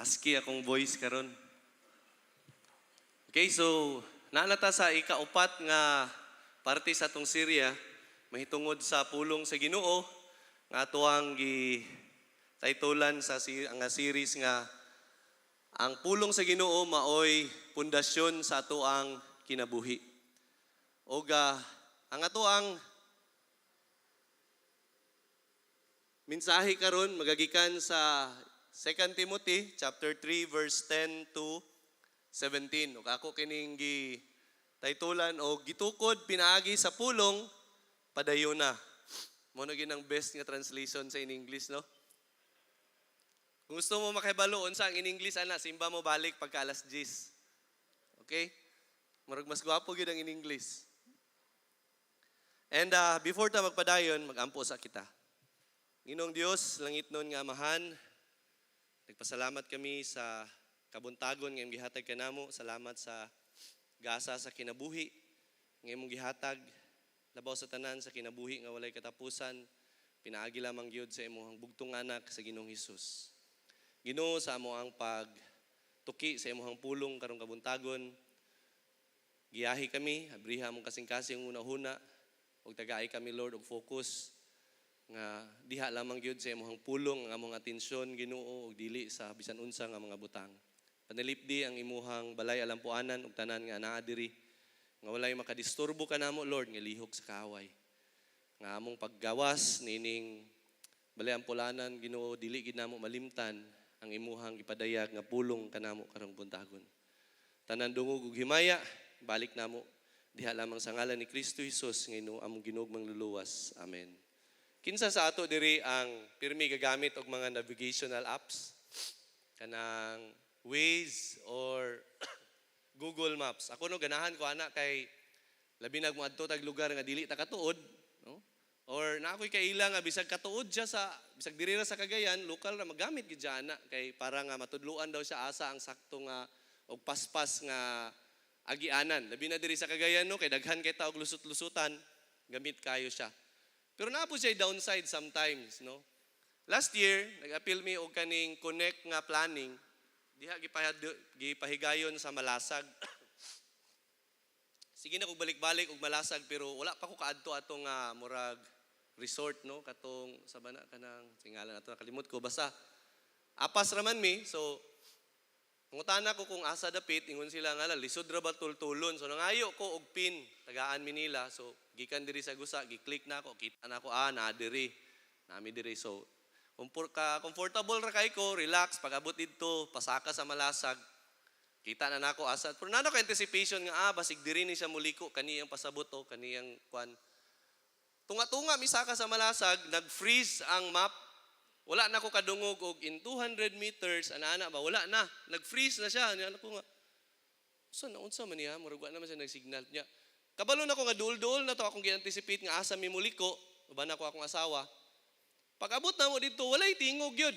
Husky akong voice karon. Okay, so naa na ta sa ikaupat nga parte sa atong serye mahitungod sa pulong sa Ginoo nga atoang gi taytolan sa nga series nga "Ang Pulong sa Ginoo Maoy Pundasyon sa Atoang Kinabuhi." Og ang atoang mensahe karon magagikan sa 2 Timothy chapter 3 verse 10 to 17. Ug ako kining gi taytolan og "Gitukod Pinaagi sa Pulong, Padayon Na." Mao na gyud ang best nga translation sa in English, no? Kung gusto mo makahibalo unsa ang in English ana, simba mo balik pagka alas 10. Okay? Murag mas gwapo gyud ang in English. And before ta magpadayon, magampo sa kita. Ginoong Dios, langitnon nga Amahan, nagpasalamat kami sa kabuntagon nga imong gihatag kanamo. Salamat sa gasa sa kinabuhi nga imong gihatag, labaw sa tanan sa kinabuhi nga walay katapusan pinaagi lamang gyud sa imong bugtong anak, sa Ginoong Hesus. Ginoo, sa amoang pag tuki sa imong pulong karong kabuntagon, giyahi kami, abriha among kasing-kasing una-huna ug tagai kami, Lord, og focus nga diha lamang gyud sa imong pulong ang among atensyon, Ginoo, ug dili sa bisan unsa nga mga butang. Panalipdi ang imuhang balay alampuanan ug tanan nga anaa diri nga walay makadisturbo kanamo, Lord, nga lihok sa kaaway. Nga among paggawas nining balay ampulanan, Ginoo, dili gid namo malimtan ang imuhang gipadayag nga pulong kanamo karong buntagon. Tanan dungog ug himaya balik namo diha lamang sa ngalan ni Kristo Jesus nga Ginoo, among Ginoo, Mangluluwas. Amen. Kinsa sa ato diri ang pirmi gagamit og mga navigational apps? Kanang Waze or Google Maps. Ako, no, ganahan ko ana kay labi nag moadto tag lugar nga dili ta katuod, no? Or naa ko'y kaila nga bisag katuod siya sa bisag diri ra sa Cagayan, lokal ra, magamit gid siya ana kay para nga matudluan daw siya asa ang sakto nga og paspas nga agianan. Labi na diri sa Cagayan, no, kay daghan kay ta og lusot-lusutan, gamit kayo siya. Pero naa po siya downside sometimes, no? Last year, nag-appeal mi og kaning connect nga planning diha gipahigayon sa Malasag. Sige na kog balik-balik og Malasag pero wala pa ko kaadto atong murag resort, no, katong sa bana kanang singalan ato, nakalimot ko. Basta apas raman mi, so ngutana ko kung asa dapit. Ingon sila nga lisod ra ba tultulon. So nangayo ko og pin, tagaan mi nila. So gikan diri sa gusa, gi-click na ako, kita na ako, ah, na diri nami diri. So comfortable ra kay ko, relax. Pag-abot didto, pasaka sa Malasag, kita na nako asa. Pero naa na ko anticipation nga basig diri ni siya muliko, kaniyang pasabot o kaniyang kwan. Tunga-tunga misaka sa Malasag, nag-freeze ang map. Wala na ko kadungog og "in 200 meters," ana-ana ba, wala na. Nag-freeze na siya. Ano ko nga, unsa na, unsa man niya, murag wa naman siya nag-signal niya. Kabalo na ko nga duol-duol na to akong gi-anticipate nga asa mi muliko, uban ako akong asawa. Pag abot na mo dito, walay tingog yun.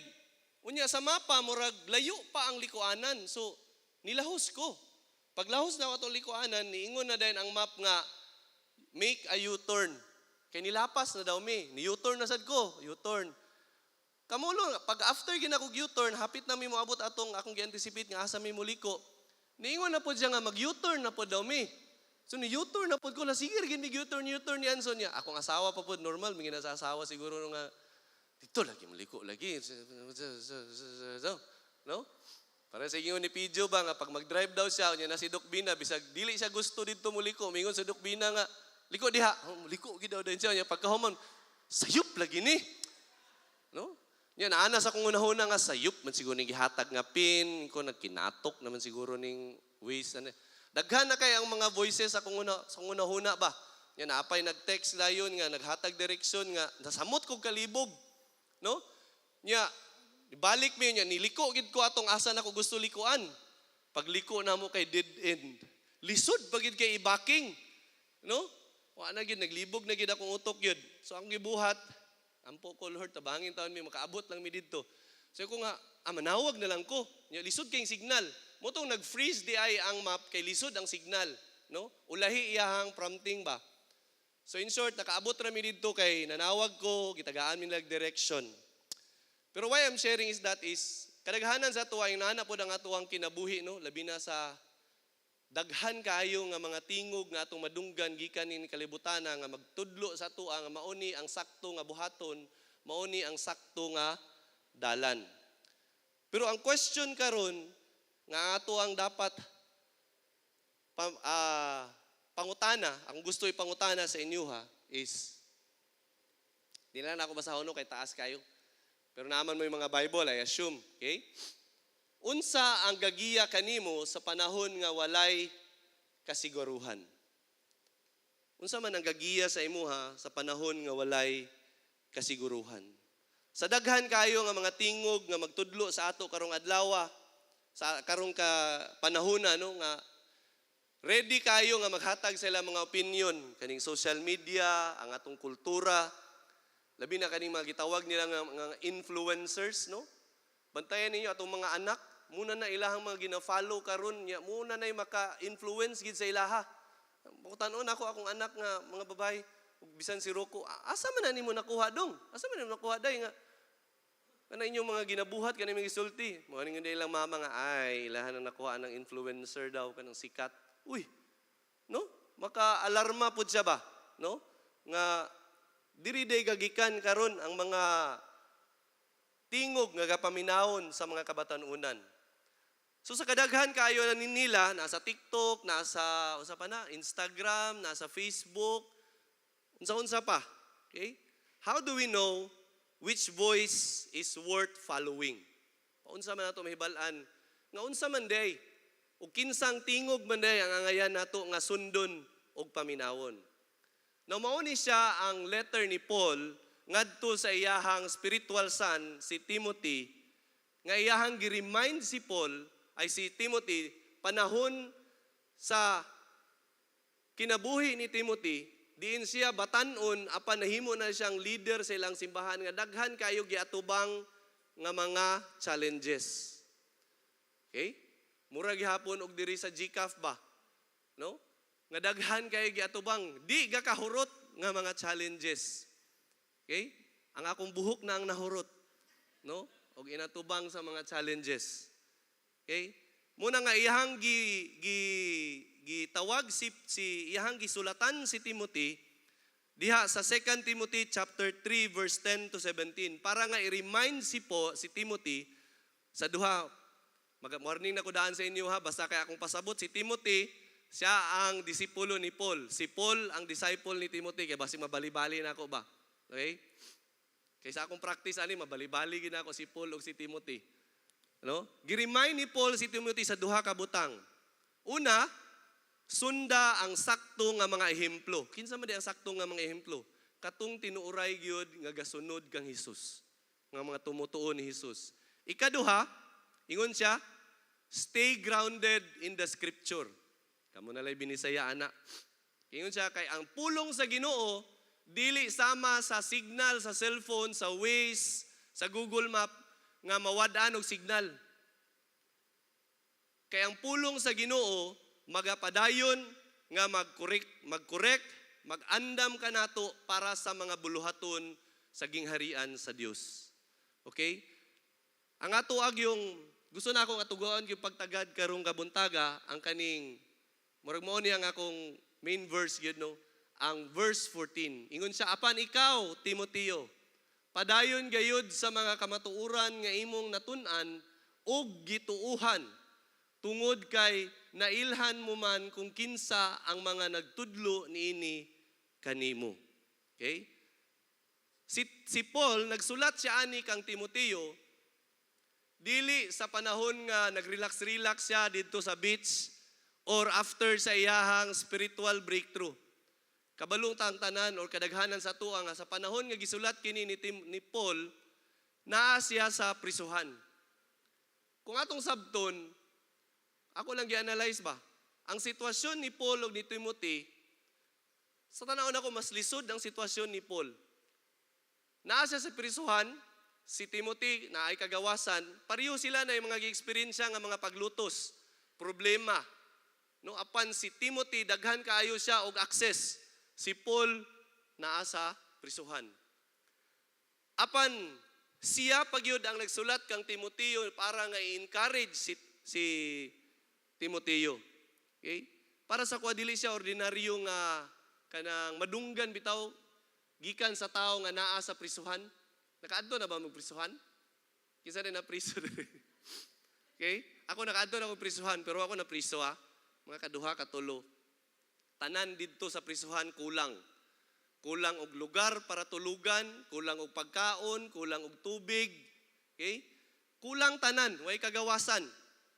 Unya sa mapa, murag layo pa ang likuanan. So, nilahos ko. Paglahos na ako atong likuanan, niingon na din ang map nga, "Make a U-turn." Kay nilapas na daw mi. Ni U-turn na sad ko. U-turn. Kamulo, pag after gina kog U-turn, hapit na mi moabot atong akong gi-anticipate nga asa mi muliko. Niingon na pod siya nga mag U-turn na pod daw mi. So ni U-turn na pod ko, la sige gid mi U-turn, U-turn yan. So niya, akong asawa pa pod normal, mingin sa asawa siguro nga dito lagi maliko lagi. No? Para sa ingon ni Pidyo ba nga pag mag-drive daw siya, unya na si Doc Bina, bisag dili siya gusto dito muliko, mingon sa Doc Bina nga, "Liko diha." Oh, liko gid daw din siya. Unya pagkahuman, "Sayop lagi ni." No? Nya naana sa akong unahuna nga sayop man siguro ning gihatag nga pin, ko nagkinatok naman siguro ning Waze ano. Daghan na kay ang mga voices sa akong unahuna ba. Nya naapay nag-text dayon nga naghatag direksyon nga nasamot kog kalibog. No? Nya balik mi, nya niliko gid ko atong asa na ko gusto likuan. Pagliko na mo kay dead end. Lisod pa gid kay i-backing. No? Wa na gid, naglibog na gid akong utok yun. So ang gibuhat, ampo ko, "Lord, tabangin taon mi makaabot lang mi didto." So ko nga, manawag na lang ko. Nya lisod kay signal. Mao tong nag-freeze di ay ang map kay lisod ang signal, no? Ulahi iyahang prompting ba. So in short, nakaabot ra mi didto kay nanawag ko, gitagaan mi lag direction. Pero why I'm sharing is that is Kadaghanan sa ato ay nana pod ang atoang kinabuhi, no, labi na sa daghan kaayo nga mga tingog nga atong madunggan gikan ni kalibutan nga magtudlo sa atoa nga mauni ang sakto nga buhaton, mauni ang sakto nga dalan. Pero ang question karon nga ato ang dapat pangutana, ang gusto ipangutana sa inyo ha, is di na lang ako basahon, no, kay taas kayo. Pero naman mo yung mga Bible, I assume. Okay? Unsa ang gagiya kanimo sa panahon nga walay kasiguruhan? Unsa man ang gagiya sa imuha sa panahon nga walay kasiguruhan? Sa daghan kayo nga mga tingog nga magtudlo sa ato karong adlaw, sa karong ka panahon na, no, nga ready kayo nga maghatag sa ilang mga opinion kaning social media, ang atong kultura, labi na kaning mga gitawag nila nga mga influencers, no? Bantayan ninyo atong mga anak, muna na ilahang mga gina-follow karon nya, muna na maka-influence gid sa ilaha. Tan-on ako akong anak nga mga babae, ug bisan si Rocco, "Asa man na nimo nakuha dong? Asa man nimo nakuha day nga kana inyong mga ginabuhat, kanang mga gisulti?" Mao ning ilang mama nga ay ilahan na nakuha ng influencer daw, kanang sikat. Uy, no? Maka-alarma pud siya ba, no? Nga diri day gagikan karon ang mga tingog nga gapaminawon sa mga kabatanunan. So sa kadaghan kayo na nila nasa TikTok, nasa unsa pa na, Instagram, nasa Facebook, unsa-unsa pa. Okay? How do we know which voice is worth following? Paunsa man nato mahibal-an nga unsa man day ug kinsang tingog man day ang angayan nato nga sundon ug paminawon? Now mao ni siya ang letter ni Paul ngadto sa iyahang spiritual son si Timothy nga iyahang gi-remind si Paul ay si Timothy panahon sa kinabuhi ni Timothy diin siya batan-on apan nahimo na siyang leader sa ilang simbahan nga daghan kayo giatubang nga mga challenges. Okay? Mura gihapon og diri sa GCAF ba? No? Nga daghan kayo giatubang di gakahurot nga mga challenges. Okay? Ang akong buhok na ang nahurot, no? Og inatubang sa mga challenges. Okay? Muna nga iyahang gi, gi gitawag si si iyahang gisulatan si Timothy diha sa 2 Timothy chapter 3 verse 10 to 17 para nga i-remind si Timothy sa duha. Mag-warning na ko daan sa inyo ha, basta kay akong pasabot, si Timothy siya ang disipulo ni Paul. Si Paul ang disciple ni Timothy, kay basi mabali-bali na ako ba. Okay? Kay sa akong practice ani, mabali-bali gid ako si Paul ug si Timothy. No? Gi-remind ni Paul si Timothy sa duha ka butang. Una, sunda ang sakto nga mga ehemplo. Kinsa man di ang sakto nga mga ehemplo? Katong tinuuray gyud nga gasunod kang Hesus, nga mga tumutuo ni Hesus. Ikaduha, ingon siya, stay grounded in the Scripture. Kamo na lay binisaya ana. Ingon siya kay ang pulong sa Ginoo dili sama sa signal sa cellphone, sa Waze, sa Google Map nga mawad-an og signal. Kay ang pulong sa Ginoo magapadayon nga mag-correct, mag-andam kanato para sa mga buluhaton sa gingharian sa Dios. Okay? Ang ato yung gusto na akong atuguan yung pagtagad karong kabuntaga ang kaning murag mao niya ang akong main verse gyud, no, ang verse 14. Ingon siya, "Apan ikaw, Timoteo, padayon gayud sa mga kamatuoran nga imong natun-an ug gituuhan, tungod kay nailhan mo man kung kinsa ang mga nagtudlo niini kanimo." Okay? Si Paul nagsulat siya ani kang Timoteo dili sa panahon nga nagrelax-relax siya didto sa beach or after sa iyahang spiritual breakthrough. Kabalong tang tanan or kadaghanan sa tuwa nga sa panahon nga gisulat kini ni Paul, naa siya sa prisuhan. Kung atong sabton, ako lang gi-analyze ba, ang sitwasyon ni Paul ug ni Timothy, sa tanaw nako mas lisod ang sitwasyon ni Paul. Naa siya sa prisuhan, si Timothy na ay kagawasan, pareho sila na yung mga gi-experience nga mga paglutos, problema. No, apan si Timothy daghan kaayo siya og access. Si Paul naa sa prisuhan. Apan Siya pa gyud ang nagsulat kang Timoteo para nga i-encourage si Timoteo. Okay? Para sa kuha, dili siya ordinaryo nga kanang madunggan bitaw gikan sa tao nga naa sa prisuhan. Nakaadto na ba mo prisuhan? Kinsa na priso diri? Okay? Ako, nakaadto na ako prisuhan, pero ako na priso ha. Mga kaduha, katulo. Tanan didto sa prisuhan kulang. Kulang og lugar para tulugan, kulang og pagkaon, kulang og tubig. Okay? Kulang tanan, way kagawasan.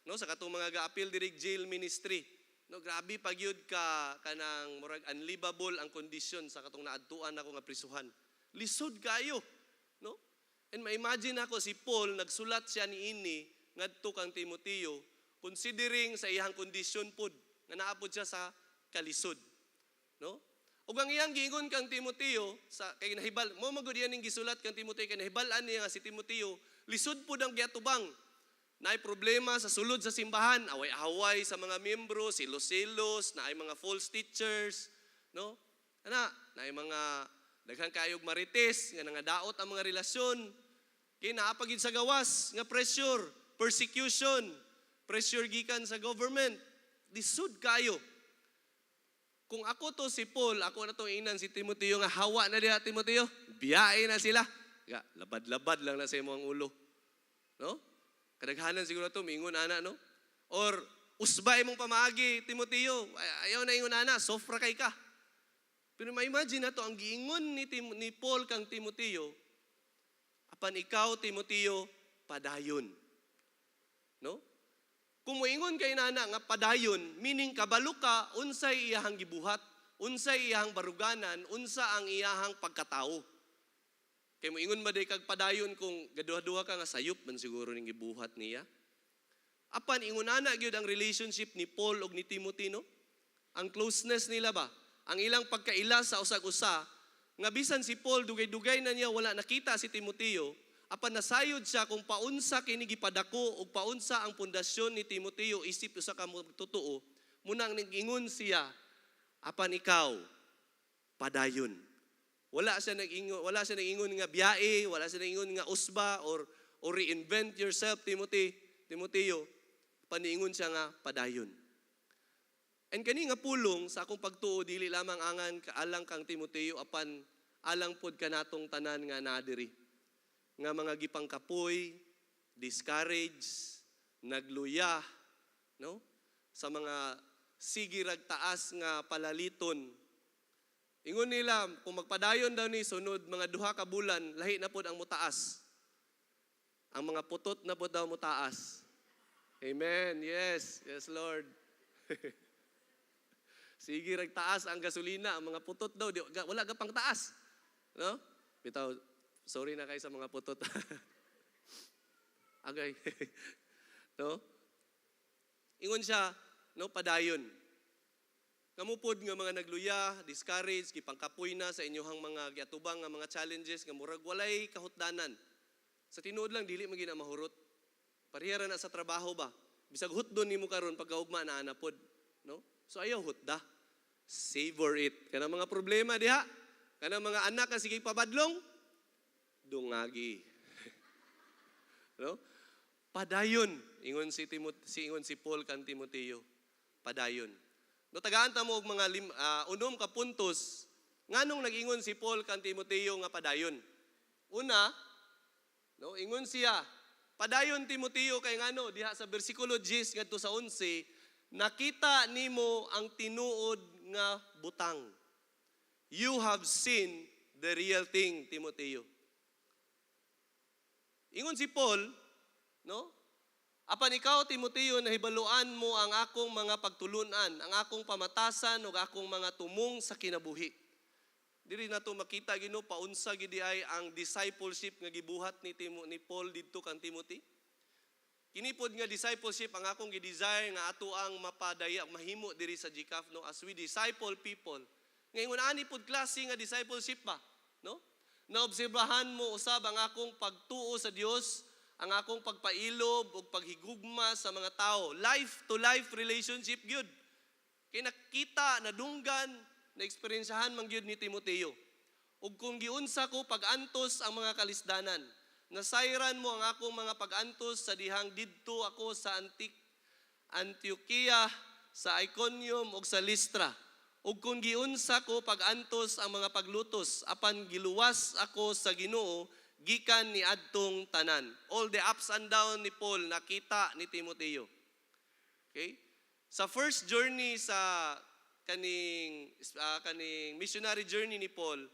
No, sa katong mga gaapil diri jail ministry. No, grabe pa gyud ka kanang murag unlivable ang kondisyon sa katong naadtuan ako nga prisuhan. Lisod kayo, no? And ma-imagine ako si Paul, nagsulat siya niini ngadto kang Timoteo, considering sa iyang kondisyon pud nga naa pud siya sa kalisod, no? Ug ang iyang giingon kang Timoteo sa kay nahibal mo magud iyan ning gisulat kang Timoteo kay nahibal-an niya nga si Timoteo lisod pud ang giatubang. Naay problema sa sulod sa simbahan, away-away sa mga miyembro, silos-silos, naay mga false teachers, no? Ana, naay mga daghan kayog marites nga nangadaot ang mga relasyon. Kay naa pa gyud sa gawas nga pressure, persecution, pressure gikan sa government. Lisod kayo. Kung ako to si Paul, ako na tong ingnan si Timoteo nga hawa na diha, Timoteo, biyae na sila. Ga, labad-labad lang na sa imo ang ulo. No? Kadaghanan siguro to miingon ana, no? Or usba imong pamaagi, Timoteo, ayaw na ingon ana, soft ra kay ka. Pero ma-imagine na to ang giingon ni Paul kang Timoteo, "Apan ikaw, Timoteo, padayon." No? Kung moingon kay nana nga padayon, meaning kabalo ka unsay iyahang gibuhat, unsay iyahang baruganan, unsa ang iyahang pagkatao. Kay moingon ba day kag padayon kung gaduha-duha ka nga sayop man siguro ning gibuhat niya? Apan ingon ana gyud ang relationship ni Paul ug ni Timothy, no? Ang closeness nila ba? Ang ilang pagkaila sa usag-usa nga bisan si Paul dugay-dugay na niya wala nakita si Timoteo, apan nasayod siya kung paunsa kini gipadako ug paunsa ang pundasyon ni Timoteo isip usa ka totoo. Munang nag-ingon siya, "Apan ikaw, padayon." Wala siya nag-ingon nga biyae, wala siya nag-ingon nga usba or reinvent yourself, Timothy, Timoteo. Paniingon siya nga padayon. And kani nga pulong, sa akong pagtuo, dili lamang angan kaalang kang Timoteo, apan alang pod kanatong tanan nga naa diri. Nga mga gipangkapoy, discourage, nagluya, no? Sa mga sige rag taas nga palaliton. Ingon nila, kung magpadayon daw ni sunod mga 2 ka bulan, lahi na pod ang mutaas. Ang mga putot na pod daw mutaas. Amen. Yes. Yes, Lord. Sige rag taas ang gasolina, ang mga putot daw, di, wala ga pang taas. No? Bitaw, sorry na kayo sa mga putot. Agay. No? Ingon siya, no, padayon. Kamo pod nga mga nagluya, discouraged, gipangkapoy na sa inyong mga giatubang nga mga challenges nga murag walay kahutdanan. Sa tinuod lang, dili man gyud na mahurot. Pareha ra na sa trabaho ba? Bisag hutdon nimo karon, pagkaugma naa na pod, no? So ayaw hutda. Savor it. Kanang mga problema diha, kanang mga anak nga sige pabadlong, dungagi. No? Padayon, ingon si Paul kang Timoteo. Padayon. No, tagaan ta mo og mga 6 ka puntos nganong nag-ingon si Paul kang Timoteo nga padayon. Una, no, ingon siya, "Padayon, Timoteo, kay ngano?" Diha sa bersikulo 10 ngadto sa 11, nakita nimo ang tinuod nga butang. You have seen the real thing, Timoteo. Ingon si Paul, no? "Apan ikaw, Timoteo, nahibaluan mo ang akong mga pagtulunan, ang akong pamatasan ug akong mga tumong sa kinabuhi." Diri nato makita Ginoo paunsa gid ay ang discipleship nga gibuhat ni Paul didto kang Timothy. Kini pod nga discipleship ang akong gi-desire nga ato ang mapadaya mahimo diri sa GCAF, no, as we disciple people. Ngayon ani pod klase nga discipleship ba, no? Naobserbahan mo usab ang akong pagtuo sa Dios, ang akong pagpailob ug paghigugma sa mga tao. Life to life relationship gyud. Kay nakita, nadunggan, naeksperyensyahan man gyud ni Timoteo. Ug kung giunsa ko pag-antos ang mga kalisdanan, Nasayran mo ang akong mga pag-antos sa dihang didto ako sa Antioquia, sa Iconium ug sa Listra. Ug kung giunsa ko pag-antos ang mga paglutos, apan giluwas ako sa Ginoo gikan ni adtong tanan. All the ups and down ni Paul nakita ni Timoteo. Okay? Sa first journey sa kaning missionary journey ni Paul,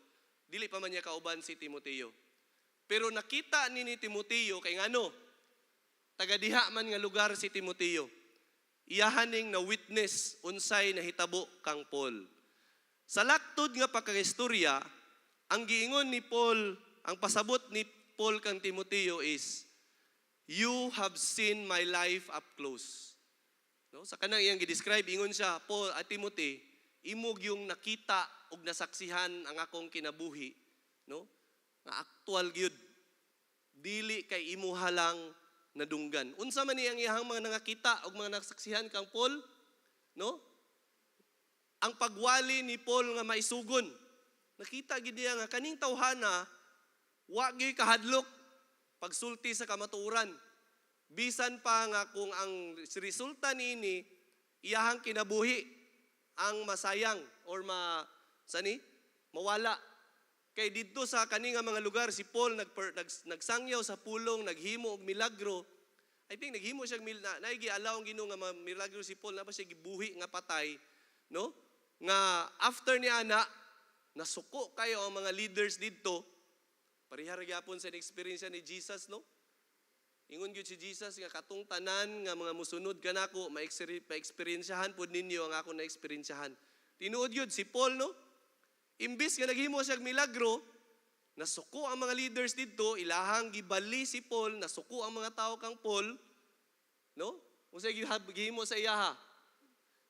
dili pa man niya kauban si Timoteo. Pero nakita ni Timoteo kay ngano, taga diha man nga lugar si Timoteo. Iyahan ning na witness unsay nahitabo kang Paul. Sa laktod nga pagkaistorya, ang giingon ni Paul, ang pasabot ni Paul kang Timoteo is, "You have seen my life up close." No? Sa kanang iyang gi-describe, ingon siya, "Paul at Timothy, imo gyung nakita ug nasaksihan ang akong kinabuhi, no? Nga aktual gyud. Dili kay imuha lang nadunggan." Unsa man ni ang iyang mga nangakita ug mga nasaksihan kang Paul? No? Ang pagwali ni Paul nga maisugon. Nakita gid niya nga kaning tawhana wa gyud kahadlok pagsulti sa kamatuoran. Bisan pa nga kung ang resulta niini iyahang kinabuhi ang masayang or ma sani mawala. Kay didto sa kani nga mga lugar si Paul nagsangyaw sa pulong, naghimo og milagro. I think naghimo siya og na naigi allow ang Ginoo nga milagro si Paul na ba siya gibuhi nga patay, no? Nga after ni ana nasuko kayo ang mga leaders didto. Pareha ra gyapon sa experience ni Jesus, no? Ingon gyud si Jesus nga katong tanan nga mga musunod kanako ma-experiensyahan pud ninyo ang ako na-eksperensyahan. Tinuod gyud si Paul, no? Imbis nga naghimo siya og milagro, nasuko ang mga leaders didto, ilahang gibali si Paul, nasuko ang mga tao kang Paul, no? Unsay gihimo sa iyaha?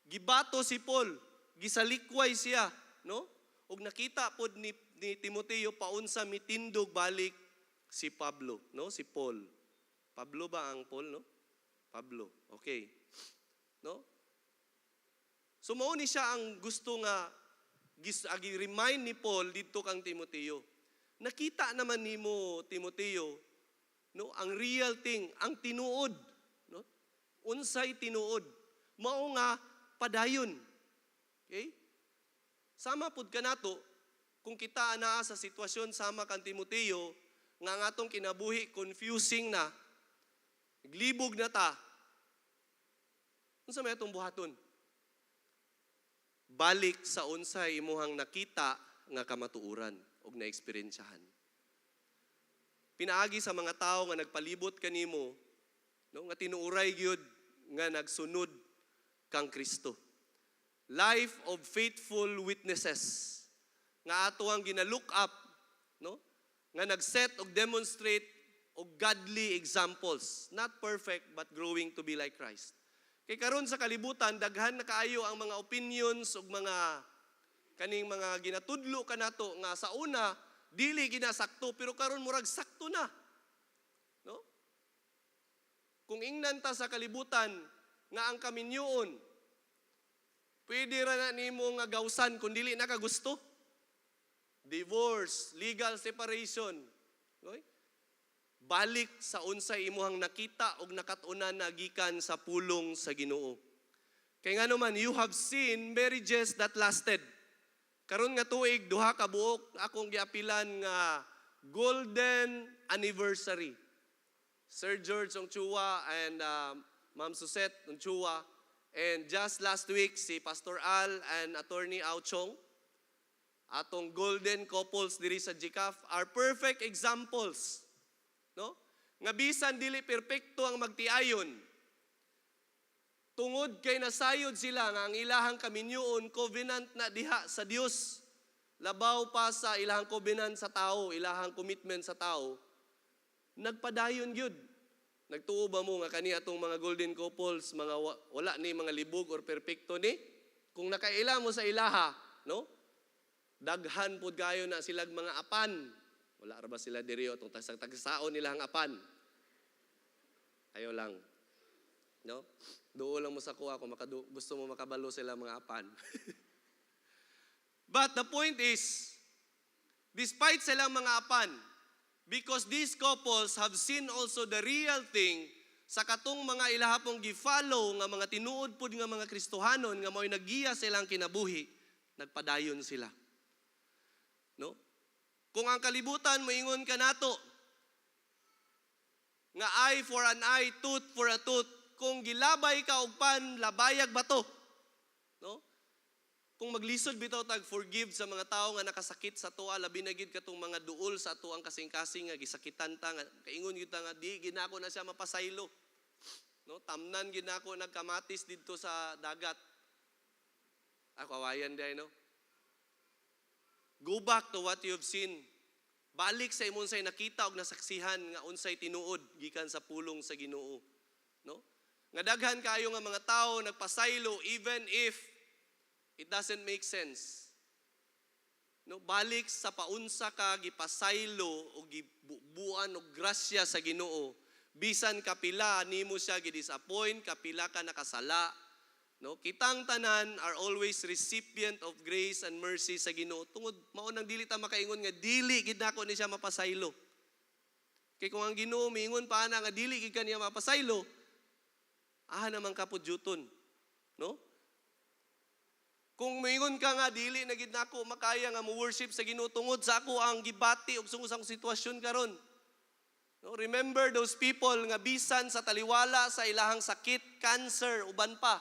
Gibato si Paul, gisalikway siya, no? Ug nakita pod ni Timoteo paunsa mitindog balik si Pablo, no? Si Paul. Pablo ba ang Paul, no? Pablo. Okay. No? So mao ni siya ang gusto nga agi remind ni Paul didto kang Timoteo. Nakita naman nimo, Timoteo, no, ang real thing, ang tinuod, no? Unsay tinuod? Mao nga padayon. Okay? Sama pud kanato kung kita anaa sa sitwasyon sama kang Timoteo nga ang atong kinabuhi confusing na, naglibog na ta. Unsa may atong buhaton? Balik sa unsay imuhang nakita nga kamatuoran ug naeksperyensyahan. Pinaagi sa mga tao nga nagpalibot kanimo, no, nga tinuuray gyud nga nagsunod kang Kristo. Life of faithful witnesses nga ato ang gina-look up, no? Nga nag-set og demonstrate og godly examples, not perfect but growing to be like Christ. Kay karon sa kalibutan daghan na kaayo ang mga opinions ug mga kaning mga ginatudlo kanato nga sa una dili ginasakto pero karon murag sakto na. No? Kung ingnan ta sa kalibutan nga ang kaminyoon pwede ra na nimo nga gawsan kung dili na ka gusto. Divorce, legal separation. Okay? Balik sa unsay imuhang nakita og nakat-unan na gikan sa pulong sa Ginoo. Kay nga naman, you have seen marriages that lasted. Karon nga tuig, duha ka buok akong giapilan nga golden anniversary. Sir George Ongchua and Ma'am Susette Ongchua. And just last week, si Pastor Al and Attorney Au Chong, atong golden couples diri sa GCAF, are perfect examples. No? Nga bisan dili perpekto ang magtiayon, tungod kay nasayod sila nga ang ilahang kaminyoon covenant na diha sa Dios. Labaw pa sa ilahang covenant sa tao, ilahang commitment sa tao, nagpadayon gyud. Nagtuo ba mo nga kani atong mga golden couples, mga wala ni mga libog or perpekto ni? Kung nakaila mo sa ilaha, no? Daghan pod kayo na silag mga apan. Wala ra ba sila diri atong tagsaon nila ang apan? Ayo lang. No? Duo lang mo sa kuha kung gusto mo makabalo sila mga apan. But the point is, despite silang mga apan, Because these couples have seen also the real thing sa katong mga ilahapong gi-follow nga mga tinuod pud nga mga Kristohanon nga mao'y naggiya sa ilang kinabuhi, nagpadayon sila. No? Kung ang kalibutan moingon kanato nga eye for an eye, tooth for a tooth, kung gilabay ka og pan, labayag bato. No? Kung maglisod bitaw tag forgive sa mga tao nga nakasakit sa atoa, labi na gid katong mga duol sa ato ang kasing-kasing nga gisakitan ta nga kaingon gyud ta nga di gid nako na siya mapasaylo. No, tamnan gid nako nagkamatis didto sa dagat. Ako kawayan diay, no. Go back to what you have seen. Balik sa imong say nakita og nasaksihan nga unsay tinuod gikan sa pulong sa Ginoo. No? Nga daghan kayo nga mga tao nagpasaylo even if it doesn't make sense. No, balik sa paunsa ka gipasaylo o gibubuan og grasya sa Ginoo. Bisan kapila nimo siya gidisappoint, kapila ka nakasala. No, kitang tanan are always recipient of grace and mercy sa Ginoo. Tungod mao nang dili ta makaingon nga dili gid nako ni siya mapasaylo. Kay kung ang Ginoo miingon pa ana nga dili gid ka niya mapasaylo, aha naman ka pudyuton. No? Kung moingon ka nga dili na gid nako makaya nga mo worship sa Ginoo tungod sa ako ang gibati og sungos ang sitwasyon karon. No, remember those people nga bisan sa taliwala sa ilahang sakit, cancer, uban pa.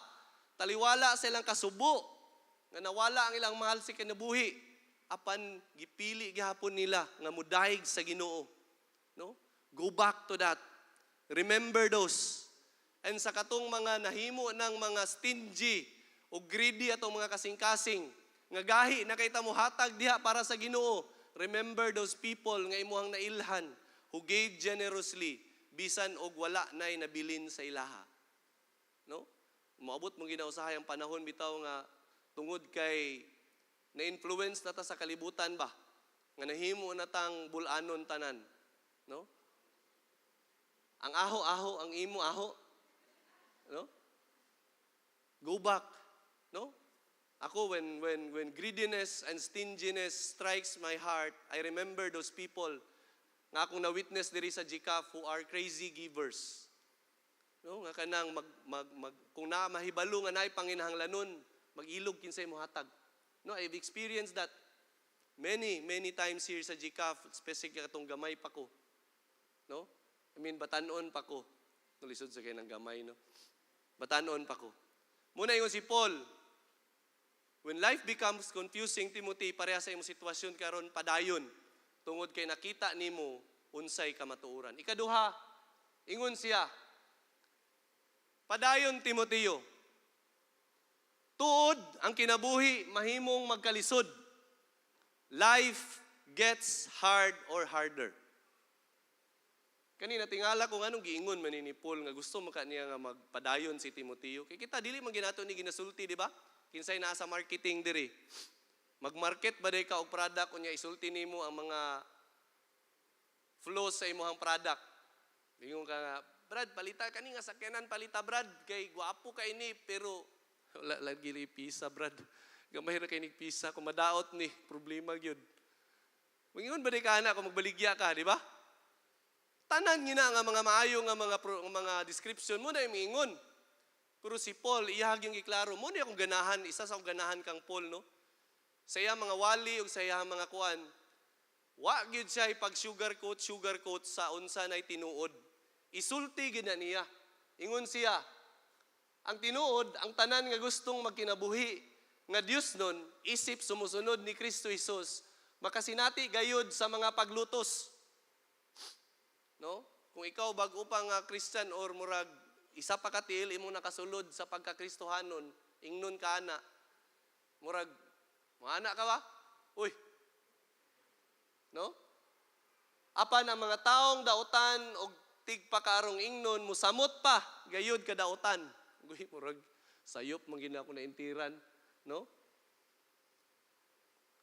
Taliwala sa ilang kasubo nga nawala ang ilang mahal sa kinabuhi, apan gipili gihapon nila nga mudayeg sa Ginoo. No? Go back to that. Remember those. And sa katong mga nahimo ng mga stingy o greedy atong mga kasing-kasing nga gahi na kay ta mohatag diha para sa Ginoo, remember those people nga imuhang nailhan who gave generously bisan og wala nay nabilin sa ilaha. No? Moabot mo ginausahay ang panahon bitaw nga tungod kay na-influence na ta sa kalibutan ba nga nahimo na tang bulanon tanan, no? Ang aho-aho, ang imo aho, no? Go back, no? Ako, when greediness and stinginess strikes my heart, I remember those people nga akong na-witness diri sa GCAF who are crazy givers. No, nga kanang mag, mag, mag kung na mahibalo nga naay panginahanglanon, mag-ilog kinsay mohatag. No, I've experienced that many, many times here sa GCAF, especially katong gamay pa ko. No? I mean, batanon pa ko. Nulisod sa kay ng gamay, no? Batanon pa ko. Muna ingon si Paul, when life becomes confusing, Timothy, pareha sa imong sitwasyon karon, padayon. Tungod kay nakita nimo unsay kamatuoran. Ikaduha, ingon siya, padayon, Timoteo. Tuod ang kinabuhi mahimong magkalisod. Life gets hard or harder. Kanina tingala ko nganong giingon man ni Paul nga gusto man ka niya nga magpadayon si Timoteo. Kay kita dili man ginato ni ginasulti, di ba? Kinsay naa sa marketing diri? Magmarket ba day ka og product unya isulti nimo ang mga flaws sa imong product? Ingon ka nga, "Brad, palita kani nga sakyanan, palita, Brad, kay gwapo kay ni, pero wala lagi pisa, Brad. Gamay ra kay nig pisa, kung madaot ni, problema gyud." Mangingon ba di ka ana kung magbaligya ka, di ba? Tanan ngina nga mga maayo nga mga description mo na miingon. Pero si Paul, iyahag yung giklaro. Mo ni akong ganahan, isa sa akong ganahan kang Paul, no? Sa iya mga wali ug sa iya mga kuan, wa gyud siya ipag sugarcoat sugarcoat sa unsa nay tinuod. Isulti gyud na niya. Ingon siya, ang tinuod, ang tanan nga gustong magkinabuhi nga Dios nun, isip sumusunod ni Kristo Jesus, makasinati gayud sa mga paglutos. No? Kung ikaw bag-o pa nga Christian or murag isa pa ka tiil imong nakasulod sa pagkakristohanon, ingnon ka ana. Murag moana ka ba? Uy. No? Apan ang mga taong dautan og tigpakaarong ingnon, musamot pa gayud kadautan. Uy, murag sayop man gina ako na intiran, no?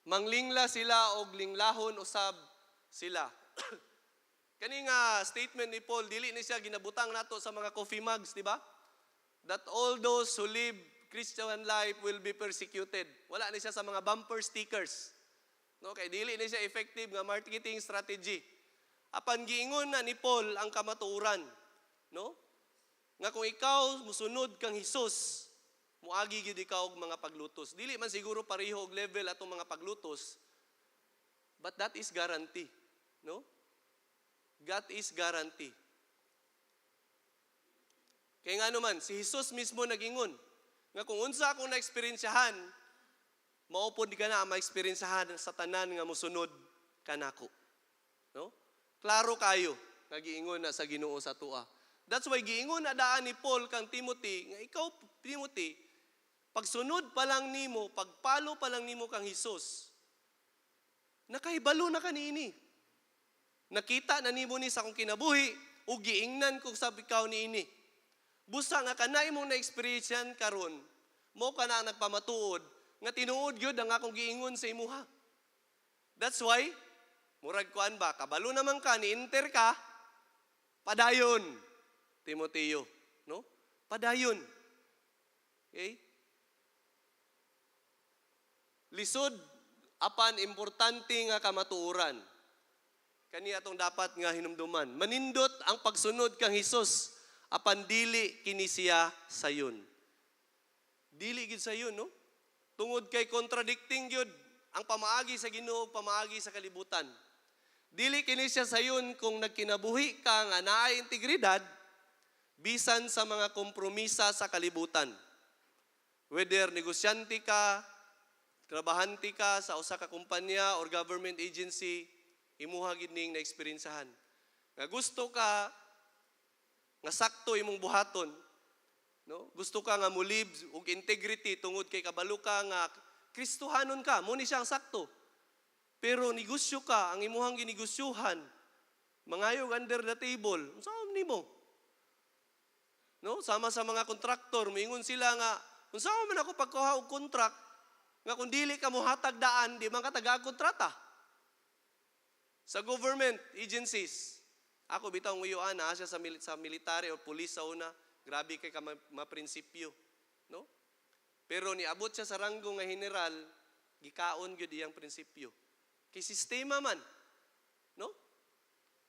Manglingla sila og linglahon usab sila. Kani nga statement ni Paul, dili ni siya ginabutang nato sa mga coffee mugs, di ba? That all those who live Christian life will be persecuted. Wala ni siya sa mga bumper stickers. No, kay dili ni siya effective nga marketing strategy. Apan giingon na ni Paul ang kamatuoran, no? Nga kung ikaw musunod kang Hesus, muagi gyud ikaw og mga paglutos. Dili man siguro pareho og level atong mga paglutos, but that is guarantee, no? God is guarantee. Kaya nga naman, si Jesus mismo nagingon nga kung unsa akong na-eksperensyahan, mao pod ka na ma-eksperensyahan sa tanan nga musunod kanako. No? Klaro kayo nga giingon na sa Ginoo sa atoa. That's why giingon na daan ni Paul kang Timothy nga ikaw, Timothy, pagsunod pa lang nimo, pag-follow pa lang nimo kang Hesus, nakahibalo na ka niini. Nakita na nimo ni sa akong kinabuhi ug giingnan ko sa ikaw niini. Busa nga kana imong na-experience karon, mao ka na ang nagpamatuod nga tinuod gyud ang akong giingon sa imuha. That's why murag kuan ba, kabalo naman ka, ni-enter ka, padayon, Timoteo, no? Padayon. Okay? Lisod apan importante nga kamatuoran. Kani atong dapat nga hinumduman. Manindot ang pagsunod kang Hesus apan dili kini siya sayon. Dili gid sayon, no? Tungod kay contradicting gyud ang pamaagi sa Ginoo ug pamaagi sa kalibutan. Dili kini siya sayon kung nagkinabuhi ka nga naay integridad bisan sa mga kompromisa sa kalibutan. Whether negosyante ka, trabahante ka sa usa ka kumpanya or government agency, imuha gid ning naeksperiensyahan. Nga gusto ka nga sakto imong buhaton, no? Gusto ka nga mulib og integrity tungod kay kabalo ka nga Kristohanon ka, mao ni siya ang sakto. Pero negosyo ka, ang imuhang ginegosyuhan, mangayog under the table, unsa man nimo? No? Sama sa mga kontraktor, moingon sila nga, unsa man ako pagkuha og contract, nga kung dili ka mohatag daan, di man ka tagaan kontrata. Sa government agencies, ako bitaw nguyuan na siya sa military o police sa una, grabe kay ka maprinsipyo, no? Pero niabot siya sa ranggo nga general, gikaon gyud iyang prinsipyo. Kay sistema man, no?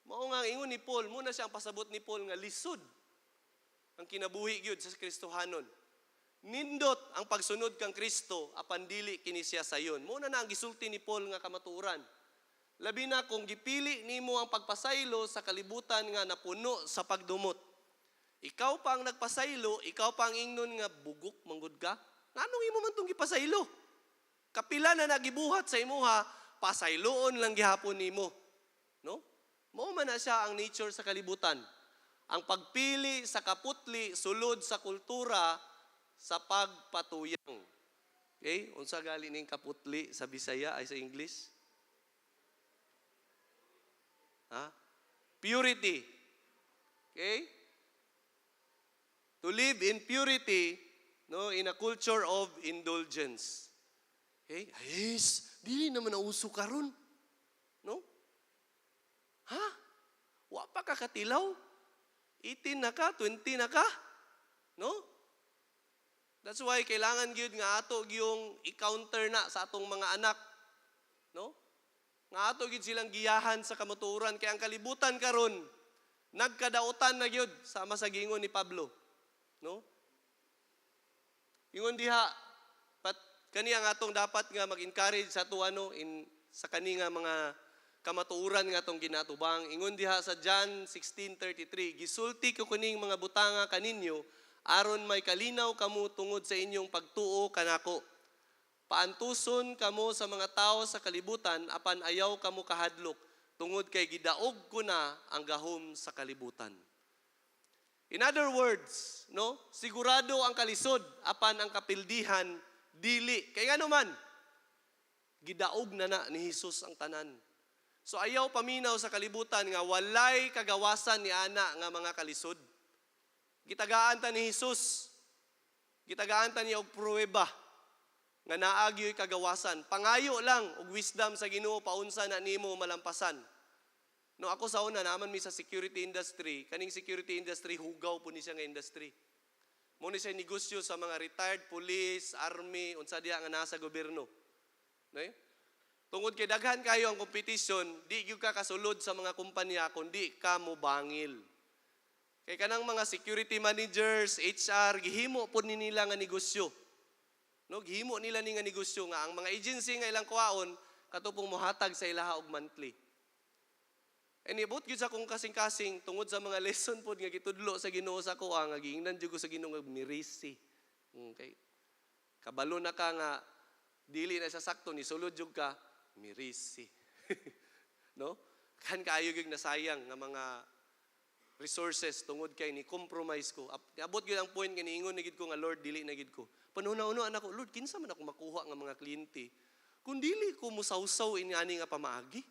Mao nga ingon ni Paul, muna siya ang pasabot ni Paul nga lisod ang kinabuhi gyud sa Kristohanon. Nindot ang pagsunod kang Kristo apan dili kini siya sayon. Mao na na ang gisulti ni Paul nga kamatuoran. Labi na kung gipili nimo ang pagpasaylo sa kalibutan nga napuno sa pagdumot. Ikaw pa ang nagpasaylo, ikaw pa ang ingnon nga bugok manggod ka. Nganong imo man tong gipasaylo? Kapila na nagibuhat sa imuha, pasayloon lang gihapon nimo. No? Mao man na siya ang nature sa kalibutan. Ang pagpili sa kaputli sulod sa kultura sa pagpatuyang. Okay? Unsa gali ning kaputli sa Bisaya ay sa English? Ha? Purity. Okay? To live in purity, no, in a culture of indulgence. Okay? Yes, dili naman nauso karon. No? Ha? Wa pa ka katilaw? 18 na ka, 20 na ka? No? That's why kailangan gyud nga ato gyung i-counter na sa atong mga anak. No? Nga ato gyud silang giyahan sa kamatuoran kay ang kalibutan karon nagkadautan na gyud sama sa giingon ni Pablo. No? Ingon diha pat kani ang atong dapat nga mag-encourage sa ato ano in sa kani nga mga kamatuoran nga atong ginatubang. Ingon diha sa John 16:33, "Gisulti ko kuning mga butanga kaninyo aron may kalinaw kamo tungod sa inyong pagtuo kanako. Paantuson kamo sa mga tao sa kalibutan apan ayaw kamo kahadlok tungod kay gidaog ko na ang gahom sa kalibutan." In other words, no, sigurado ang kalisod apan ang kapildihan dili. Kay ngano man, gidaog na na ni Hesus ang tanan. So ayaw paminaw sa kalibutan nga walay kagawasan ni ana nga mga kalisod. Gitagaan ta ni Hesus. Gitagaan ta niya og pruweba nga naa gyoy kagawasan. Pangayo lang og wisdom sa Ginoo paunsa na nimo malampasan. No, ako sa una naman mi sa security industry, kaning security industry hugaw po ni siya nga industry. Mao ni siya negosyo sa mga retired police, army, unsa diha nga nasa gobyerno. No? Tungod kay daghan kayo ang competition, di gyud ka kasulod sa mga kumpanya kung di ka mobangil. Kay kanang mga security managers, HR, gihimo pod ni nila nga negosyo. No, gihimo nila ni nga negosyo nga ang mga agency nga ilang kuhaon kato pong mohatag sa ilaha og monthly. And ibot gyud sa akong kasing-kasing tungod sa mga lesson pod nga gitudlo sa Ginoo sa ako nga giingnan jud ko sa Ginoo nga mirisi. Okay. Kabalo na ka nga dili na sa sakto, ni sulod jud ka mirisi. No? Kan kaayo gyud nasayang nga mga resources tungod kay ni compromise ko. Abot gyud ang point nga niingon na gid ko nga, "Lord, dili na gid ko." Panahon na ako, "Lord, kinsa man ako makuha nga mga kliyente kung dili ko musawsaw ini nga pamaagi?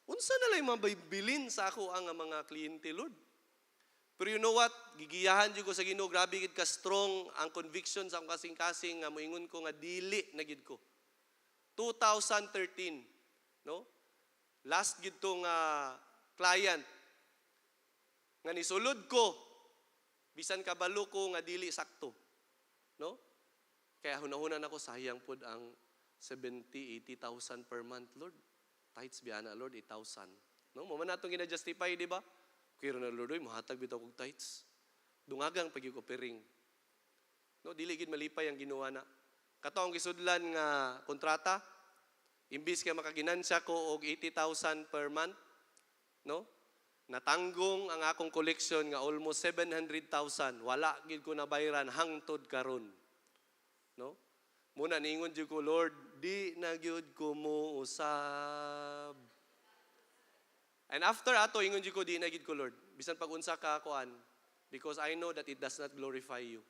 Unsa na lang mabilin sa ako ang mga kliyente, Lord?" Pero you know what? Gigiyahan jud ko sa Ginoo, grabe gid ka strong ang conviction sa akong kasing-kasing nga moingon ko nga dili na gid ko. 2013, no? Last gid to nga client nga nisulod ko bisan kabalo ko nga dili sakto. No? Kaya hunahunan ako, sayang pod ang 70, 80,000 per month, Lord. Tithes biya na, Lord, 8,000. No? Mao man natong gina-justify, di ba? Kaya na, Lord, oy, mahatag bitaw kog tithes. Dungagang pag piring. No, dili gid malipay ang Ginoo na. Kato ang gisudlan nga kontrata, imbis kay makaginansya ko og 80,000 per month, no? Natanggong ang akong collection nga almost 700,000. Wala gid ko nabayran hangtod karon. No? Muna niingon jud ko, "Lord, di na gyud ko mo usab." And after ato, ingon jud ko, "Di na gyud ko, Lord. Bisan pag unsa ka kuan, because I know that it does not glorify you."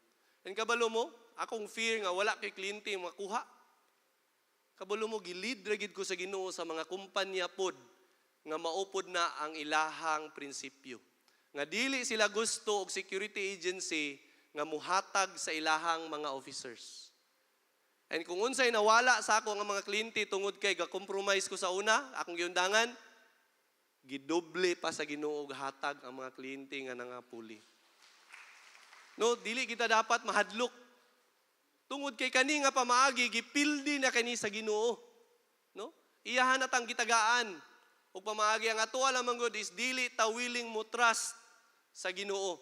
And kabalo mo, akong fear nga wala kay kliyente makuha. Kabalo mo, gi-lead ra gid ko sa Ginoo sa mga kumpanya pod nga maupod na ang ilahang prinsipyo. Nga dili sila gusto og security agency nga muhatag sa ilahang mga officers. And kung unsay nawala sa ako nga mga kliyente tungod kay ga-compromise ko sa una, akong giundangan, gidoble pa sa Ginoo og hatag ang mga kliyente nga nangapuli. No, dili kita dapat mahadlok. Tungod kay kani nga pamaagi, gipildi na kani sa Ginoo. No? Iyahan na tang gitagaan. Ug pamaagi ang ato lamang gud is dili ta willing mo trust sa Ginoo.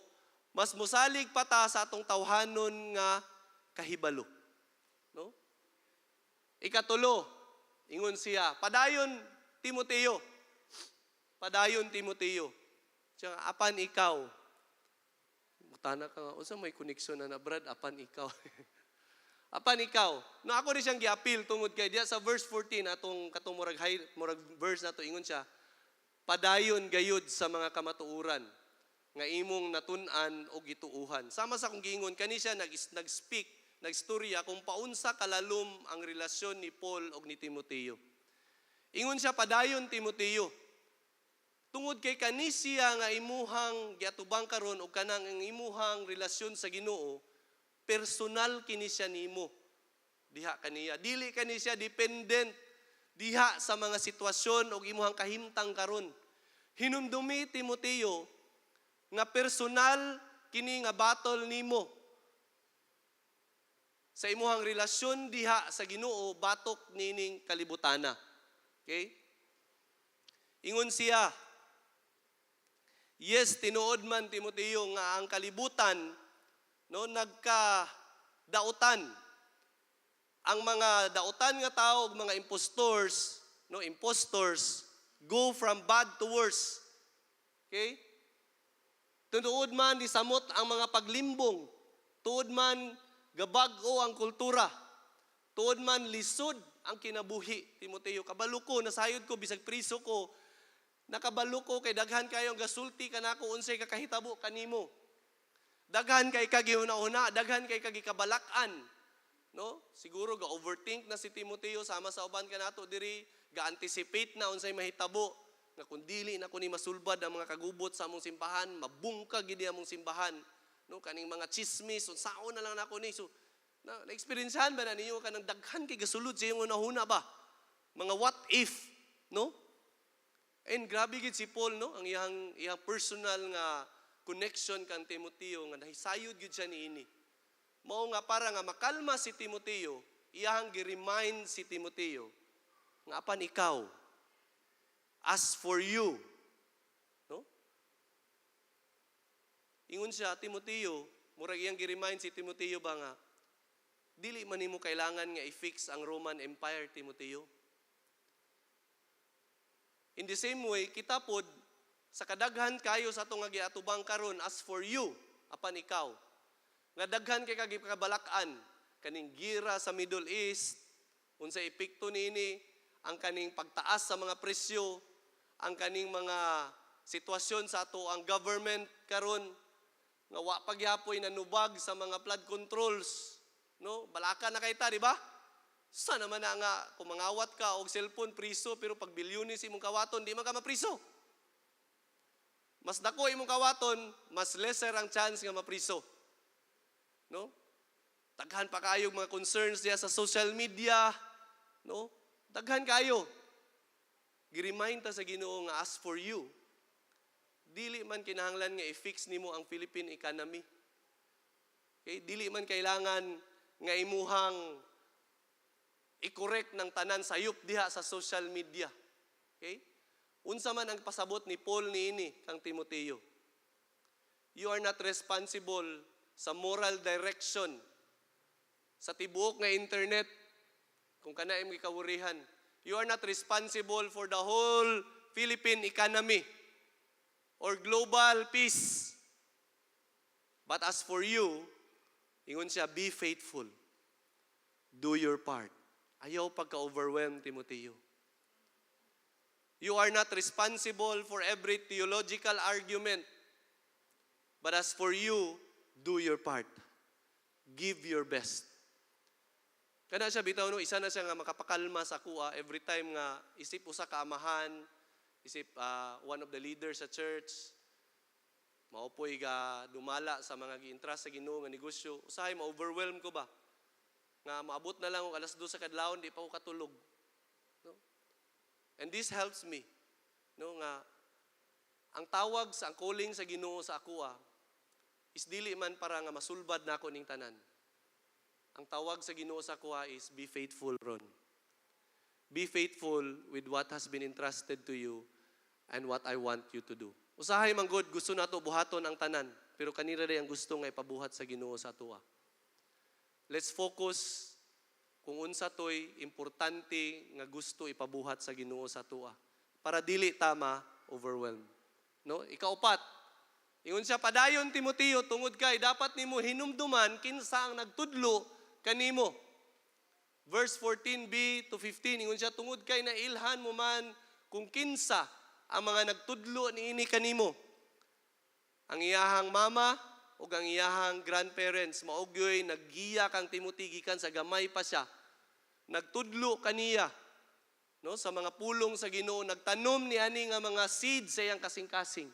Mas musalig pa ta sa atong tawhanon nga kahibalo. No? Ikatulo, ingon siya, "Padayon, Timoteo. Padayon, Timoteo." Siya, "Apan ikaw." Mutana ka nga, unsa may connection na na, Brad, "Apan ikaw"? "Apan ikaw." No, ako rin siyang giapil tungod kay diya sa verse 14 atong katong murag high, murag verse nato, ingon siya, "Padayon gayud sa mga kamatuoran nga imong natun-an o gituuhan." Sama sa akong giingon kani siya nag-speak, nagstorya kung paunsa kalalom ang relasyon ni Paul og ni Timoteo. Ingon siya, "Padayon, Timoteo. Tungod kay kani siya nga imuhang giatubang karon og kanang ang imuhang relasyon sa Ginoo, personal kini siya nimo. Diha kaniya. Dili kani siya dependent diha sa mga sitwasyon og imuhang kahimtang karon. Hinumdumi, Timoteo, nga personal kini nga battle nimo sa imuhang relasyon diha sa Ginoo batok nining kalibutana." Okay? Ingon siya, "Yes, tinuod man, Timoteo, nga ang kalibutan, no, nagka dautan. Ang mga dautan nga tao ug mga impostors, no, impostors go from bad to worse." Okay? "Tuod man nisamot ang mga paglimbong. Tuod man gabag-o ang kultura. Tuod man lisod ang kinabuhi, Timoteo. Kabalo ko, nasayod ko bisag priso ko. Nakabalo ko kay daghan kayo ang gasulti kanako unsay kakahitabo kanimo. Daghan kay kagihuna-huna, daghan kay kagikabalak-an." No? Siguro ga overthink na si Timoteo sama sa uban kanato diri, ga anticipate na unsay mahitabo nga kung dili na ko ni masulbad ang mga kagubot sa among simbahan, mabungkag gid among simbahan. No, kaning mga chismis, unsaon na lang nako ni. So, na na-experiencehan ba na ninyo kanang daghan kay gasulod sa iyong hunahuna ba? Mga what if, no? And grabe gid si Paul, no, ang iyang personal nga connection kang Timoteo nga nahisayod gid siya niini. Mao nga para nga makalma si Timoteo, iyang gi-remind si Timoteo. Nga apan ikaw, as for you, no? Ingon siya, Timoteo, murag iyang gi-remind si Timoteo ba nga, dili man nimo kailangan nga i-fix ang Roman Empire, Timoteo. In the same way, kita pod, sa kadaghan kayo sa atong nga giatubang karon, as for you, apan ikaw, nga daghan kay kag kabalak-an, kaning gira sa Middle East, unsa epekto niini, ang kaning pagtaas sa mga presyo, ang kaning mga sitwasyon sa ato ang government karon nga wa pagyapoy nanubag sa mga flood controls, no? Balaka na kay ta, di ba? Sa naman na nga kung mangawat ka og cellphone, priso, pero pag bilyones imong kawaton, di man ka mapriso. Mas dako imong kawaton, mas lesser ang chance nga mapriso, no? Daghan pa kayo mga concerns diya sa social media, no? Daghan kayo. Gi-remind ta sa Ginoo nga as for you, dili man kinahanglan nga i-fix nimo ang Philippine economy. Okay? Dili man kailangan nga imuhang i-correct ng tanan sayop diha sa social media. Okay? Unsa man ang pasabot ni Paul niini kang Timoteo? You are not responsible sa moral direction sa tibuok nga internet kung kana imong gikawurihan. You are not responsible for the whole Philippine economy or global peace. But as for you, ingon siya, be faithful. Do your part. Ayaw pagka-overwhelm, Timoteo. You are not responsible for every theological argument. But as for you, do your part. Give your best. Kana siya bitaw, no, isa na siya nga makapakalma sa akoa every time nga isip usa ka amahan, isip one of the leaders sa church, mao poy ga dumala sa mga gi-entrust sa Ginoo nga negosyo, usahay ma-overwhelm ko ba? Nga maabot na lang og 2:00 sa kadlawon, di pa ko katulog. No? And this helps me, no, nga ang tawag sa ang calling sa Ginoo sa akoa is dili man para nga masulbad nako ning tanan. Ang tawag sa Ginoo sa akoa is be faithful, Ron. Be faithful with what has been entrusted to you and what I want you to do. Usahay man gud gusto nato buhaton ang tanan, pero kanira rin ang gusto nga ipabuhat sa Ginoo sa atoa. Let's focus kung unsa toy importante nga gusto ipabuhat sa Ginoo sa atoa para dili ta ma-overwhelm. No? Ikaupat, ingon siya, padayon, Timoteo, tungod kay dapat nimo hinumduman kinsa ang nagtudlo kanimo. Verse 14b to 15, ingon siya, tungod kay nailhan mo man kung kinsa ang mga nagtudlo niini kanimo. Ang iyahang mama ug ang iyahang grandparents mao gyoy naggiya kang Timothy gikan sa gamay pa siya. Nagtudlo kaniya, no, sa mga pulong sa Ginoo, nagtanom ni ani nga mga seed sa iyang kasing-kasing.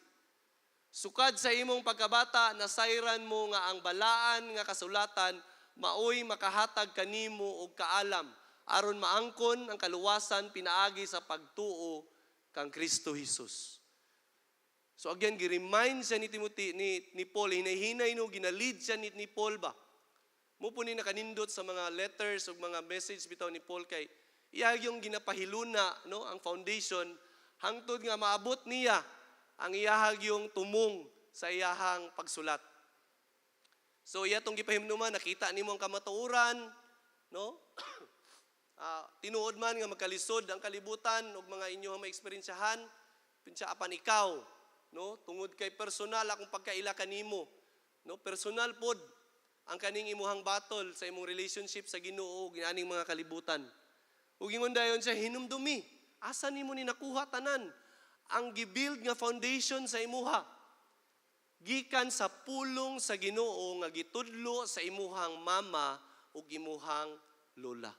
Sukad sa imong pagkabata, nasayran mo nga ang balaan nga kasulatan maoy makahatag kanimo og kaalam aron maangkon ang kaluwasan pinaagi sa pagtuo kang Kristo Jesus. So again, gi-remind siya ni Timothy, ni Paul, hinay-hinay, no, ginalead siya ni Paul ba. Mao po ni nakanindot sa mga letters ug mga message bitaw ni Paul kay iya yung ginapahiluna, no, ang foundation hangtod nga maabot niya ang iyahag yung tumong sa iyahang pagsulat. So iya tong gipahimnuman, nakita nimo ang kamatuoran, no? Tinuod man nga magkalisod ang kalibutan ug mga inyong maeksperiensyahan, pinsa apan ikaw, no? Tungod kay personal akong pagkaila kanimo, no? Personal pod ang kaning imuhang battle sa imong relationship sa Ginoo ug aning mga kalibutan. Ug ingon dayon siya, hinumdumi, asa nimo ni nakuha tanan ang gibuild nga foundation sa imuha? Gikan sa pulong sa Ginoo nga gitudlo sa imuhang mama ug imuhang lola.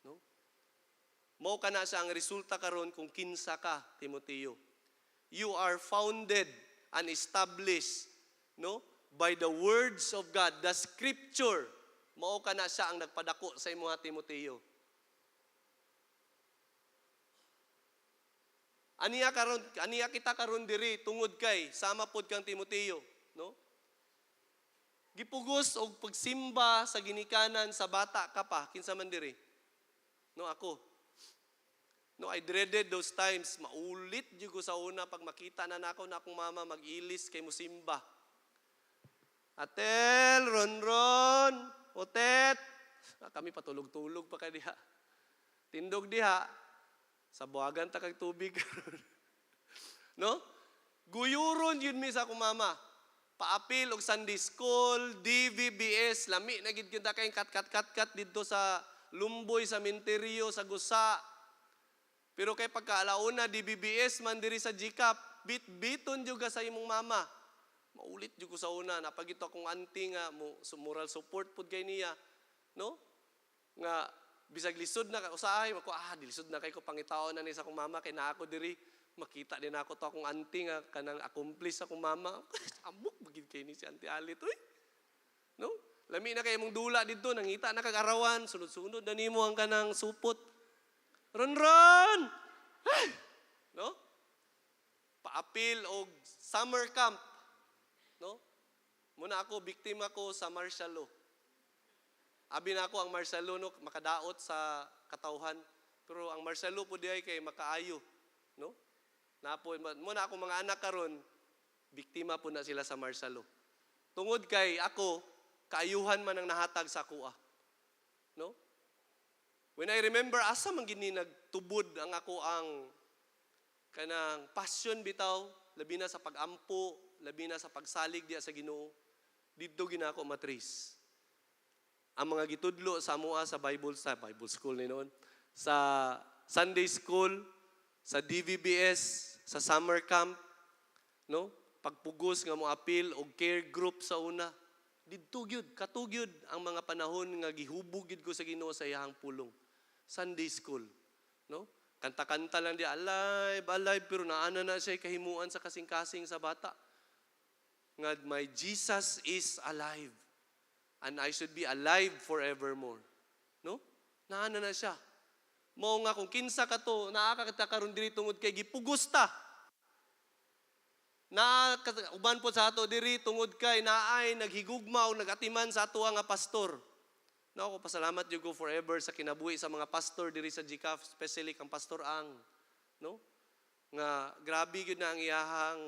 No? Mao kana siya ang resulta karon kung kinsa ka, Timoteo. You are founded and established, no, by the words of God, the scripture. Mao kana siya ang nagpadako sa imuha, Timoteo. Aniya karon, aniya kita karon diri tungod kay sama pod kang Timoteo, no? Gipugos og pagsimba sa ginikanan sa bata ka pa, kinsa man diri? No, ako. No, I dreaded those times. Maulit jud ko sa una pag makita na nako na akong mama mag-ilis kay musimba. Atel, Ron Ron, Otet. Ah, kami patulog-tulog pa ka diha. Tindog diha, sa buwagan ta kag tubig, no? Guyuron yun mi sa akong mama. Paapil og Sunday School, DVBS, lami na gid kita kay kat kat kat kat didto sa Lumboy, sa Minterio, sa Gusa. Pero kay pagkaalauna, DBBS man diri sa GCAP, bit-biton jud ka sa imong mama. Maulit jud ko sa una, napagito akong auntie nga mo so moral support pud kay niya, no? Nga bisag lisod na ka usahay mako, ah, lisod na kay ko pangitaon na ni sa akong mama kay naa ako diri, makita din ako to akong auntie nga kanang accomplice sa akong mama. Amok bagid kay ni si Auntie Alit, uy. No? Lami na kay imong dula didto, nangita na kag arawan, sunod-sunod na nimo ang kanang supot. Ron Ron! Ay! No? Paapil og summer camp. No? Muna ako, biktima ko sa martial law. Abi na ako ang martial law, no, makadaot sa katawhan. Pero ang martial law po diay kay makaayo, no? Napo muna ako mga anak karon, biktima po na sila sa martial law. Tungod kay ako, kaayuhan man ang nahatag sa akoa. No? When I remember asa man gini nagtubod ang ako ang kanang passion bitaw, labi na sa pagampo, labi na sa pagsalig diya sa Ginoo, didto ginako matris. Ang mga gitudlo sa amoa sa Bible school ni noon, sa Sunday school, sa DVBS, sa summer camp, no? Pagpugos nga mo apil og care group sa una. Didto gyud, kato gyud ang mga panahon nga gihubog gyud ko sa Ginoo sa iyahang pulong. Sunday school, no? Kanta-kanta lang di alive, alive, pero naana na siya kahimuan sa kasing-kasing sa bata. Nga my Jesus is alive and I should be alive forevermore. No? Naana na siya. Mao nga kung kinsa ka to, naa ka kita karon diri tungod kay gipugos ta. Na uban po sa ato diri tungod kay naay naghigugma o nagatiman sa ato nga pastor. No, ako pasalamat jud ko forever sa kinabuhi sa mga pastor diri sa GCAF, especially kang Pastor Ang, no? Nga grabe gyud na ang iyahang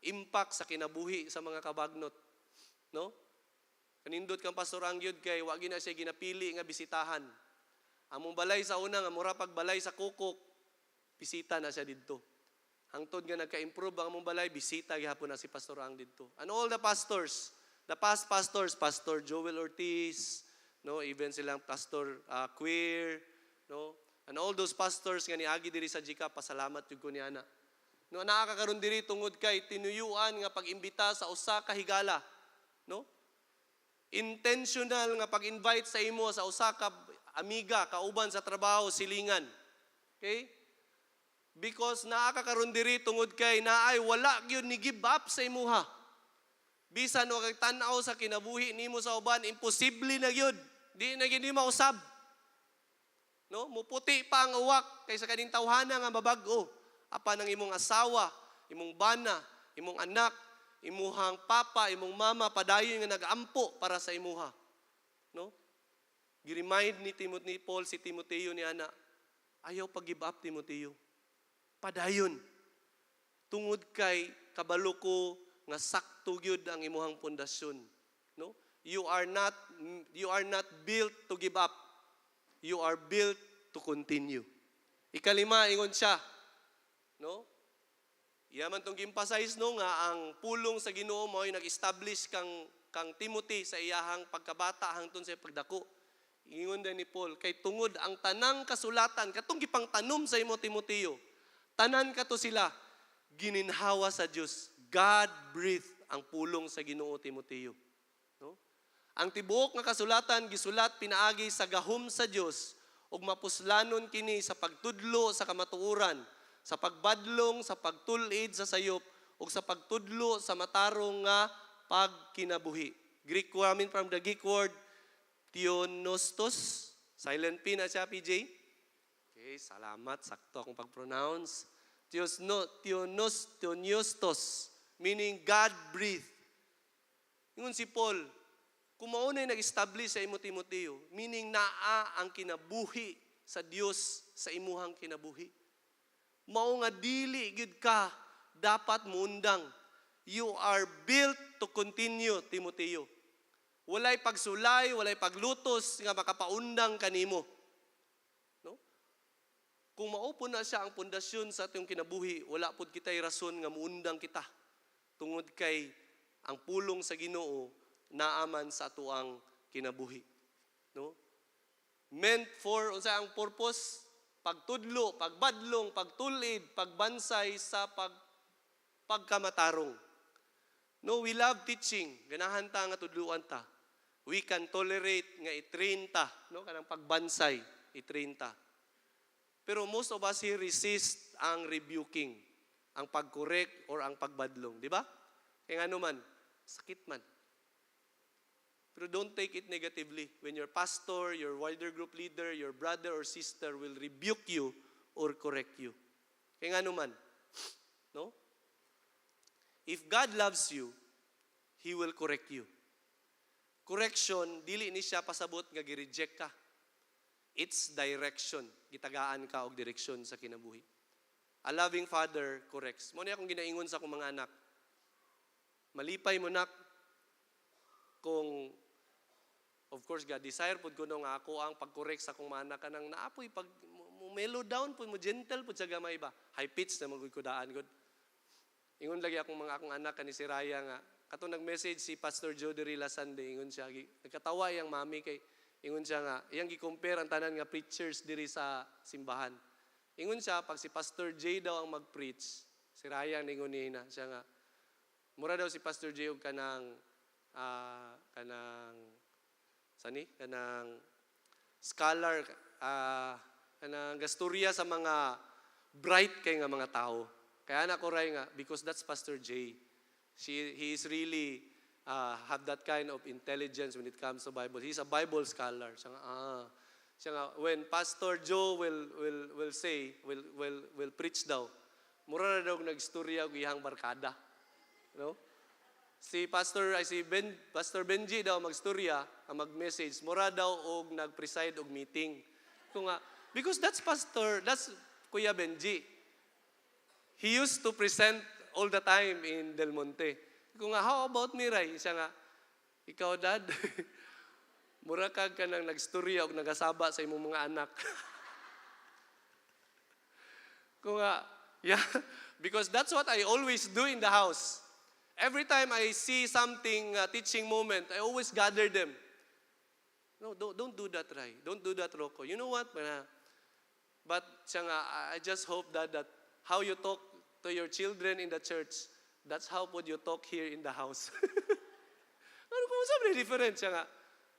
impact sa kinabuhi sa mga kabagnot, no? Kanindot kang Pastor Ang gyud kay wa gyud na siya ginapili nga bisitahan. Among balay sa una nga mura pag balay sa kukok, bisita na siya didto. Hangtod nga nagka-improve ang among balay, bisita gihapon na si Pastor Ang didto. And all the pastors, the past pastors, Pastor Joel Ortiz, no, even silang Pastor Queer, no, and all those pastors nga niagi diri sa GCAP, pasalamat jud ko niana. No, naa ka karon diri tungod kay tinuyuan nga pag-imbita sa usa ka higala, no? Intentional nga pag-invite sa imo sa usa ka amiga, kauban sa trabaho, silingan. Okay? Because naa ka karon diri tungod kay naay wala gyud ni give up sa imuha. Bisan wa kag tan-aw sa kinabuhi nimo sa uban, imposible na gyud. Di na gyud nimo mausab. No? Muputi pa ang uwak kaysa kaning tawhana nga mabag-o. Apan ang imong asawa, imong bana, imong anak, imuhang papa, imong mama padayon nga nag-ampo para sa imuha. No? Gi-remind ni Timothy ni Paul si Timoteo ni ana, ayaw pag-give up, Timoteo. Padayon. Tungod kay kabalo ko nga sakto gyud ang imuhang pundasyon, no? You are not built to give up. You are built to continue. Ikalima, ingon siya, no? Iya man tong gi-emphasize, no, nga ang pulong sa Ginoo mo ay nag-establish kang Timothy sa iyahang pagkabata hangtod sa pagdako. Ingon din ni Paul, kay tungod ang tanang kasulatan katong gipangtanom sa imo, Timoteo, tanan kato sila gininhawa sa Dios. God breathed ang pulong sa Ginoo, Timoteo. No? Ang tibuok nga kasulatan gisulat pinaagi sa gahom sa Dios ug mapuslanon kini sa pagtudlo sa kamatuoran, sa pagbadlong, sa pagtul-id sa sayop ug sa pagtudlo sa matarong nga pagkinabuhi. Greek coming from the Greek word theopneustos. Silent P na siya, PJ. Okay, salamat. Sakto akong pag-pronounce. Theos, no, theonos, theopneustos, meaning God breathed. Ingon si Paul, kung mao na'y nag-establish sa imo, Timoteo, meaning naa ang kinabuhi sa Dios sa imuhang kinabuhi. Mao nga dili gyud ka dapat muundang. You are built to continue, Timoteo. Walay pagsulay, walay paglutos nga makapaundang kanimo. No? Kung mao po na siya ang pundasyon sa atong kinabuhi, wala pud kitay rason nga muundang kita. Tungod kay ang pulong sa Ginoo naaman sa atoang kinabuhi. No? Meant for, unsa ang purpose? Pagtudlo, pagbadlong, pagtul-id, pagbansay sa pagkamatarong. No, we love teaching. Ganahan ta nga tudluan ta. We can tolerate nga i-train ta, no, kanang pagbansay, i-train ta. Pero most of us here resist ang rebuking, ang pag-correct or ang pagbadlong, di ba? Kaya nga man, sakit man. Pero don't take it negatively. When your pastor, your wider group leader, your brother or sister will rebuke you or correct you. Kaya nga man, no? If God loves you, He will correct you. Correction, dili ni siya pasabot nga gi-reject ka. It's direction. Gitagaan ka og direksyon sa kinabuhi. A loving father corrects. Mao ni akong ginaingon sa akong mga anak. Malipay mo, nak, kung of course God desire pud ko no nga ako ang pag-correct sa akong mga anak, kanang naapoy pag mo mellow down pud, mo gentle pud sa gamay ba. High pitch na magud ko daan gud. Ingon lagi akong anak kani si Raya nga katong nag-message si Pastor Joe diri last Sunday, ingon siya, nagkatawa iyang mami kay ingon siya nga iyang gi-compare ang tanan nga preachers diri sa simbahan. Ingon siya, pag si Pastor Jay daw ang mag-preach, si Raya ningon niya na siya nga mura daw si Pastor Jay og kanang sani kanang scholar, kanang gasturya sa mga bright kay nga mga tao. Kaya anak ko ray nga, because that's Pastor Jay. He is really have that kind of intelligence when it comes to Bible. He's a Bible scholar. Siya nga, when Pastor Joe will say, will preach daw, mura na daw nagstorya og iyang barkada. No? Si Pastor ay si Ben Pastor Benji daw magstorya, ang mag-message, mura daw og nag-preside og meeting. Ko nga, because that's Kuya Benji. He used to present all the time in Del Monte. Ko nga, "How about me, Ray?" Siya nga, "Ikaw, Dad, mura kag ka nang nagstorya og nagasaba sa imong mga anak." Ko nga, "Yeah, because that's what I always do in the house. Every time I see something, teaching moment, I always gather them. No, don't do that, Ray. Don't do that, Rocco. You know what? But siya nga, I just hope that how you talk to your children in the church, that's how would you talk here in the house." Ano kung sabi different? Siya nga,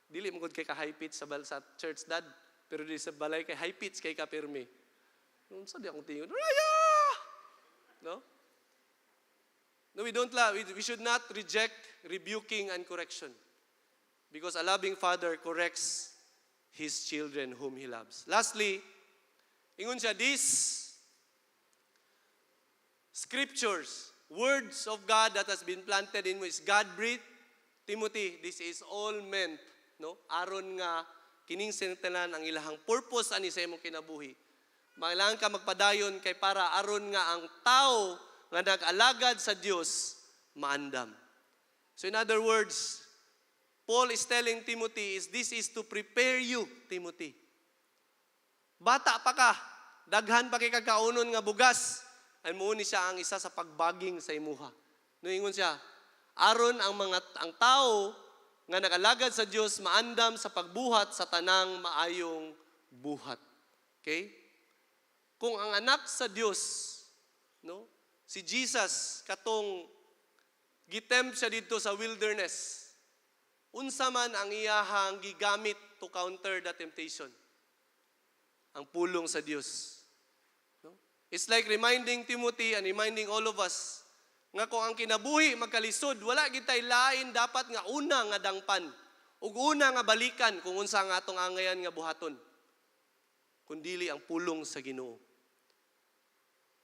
"Dili mo gud kay ka high pitch sa church, Dad. Pero di sa balay kay high pitch kay ka pirmi." Unsa di akong tingog? Raya! No? No, we don't love. We should not reject rebuking and correction. Because a loving father corrects his children whom he loves. Lastly, ingon siya, these scriptures, words of God that has been planted in you is God-breathed. Timothy, this is all meant, no? Aron nga kining sintalan ang ilahang purpose ani sa imong kinabuhi. Mailangan ka magpadayon kay para aron nga ang tao nga nag-alagad sa Dios maandam. So in other words, Paul is telling Timothy is this is to prepare you, Timothy. Bata pa ka, daghan pa kay kagkaunon nga bugas. Ay mo ni siya ang isa sa pagbaging sa imuha. Nuingon siya, aron ang tao nga nakalagad sa Dios maandam sa pagbuhat sa tanang maayong buhat. Okay? Kung ang anak sa Dios, no? Si Jesus katong gitempt siya dito sa wilderness. Unsa man ang iyahang gigamit to counter the temptation? Ang pulong sa Dios. No? It's like reminding Timothy and reminding all of us nga kung ang kinabuhi magkalisod, wala gitay lain dapat nga una nga dangpan ug una nga balikan kung unsa nga atong angayan nga buhaton kundili ang pulong sa Ginoo.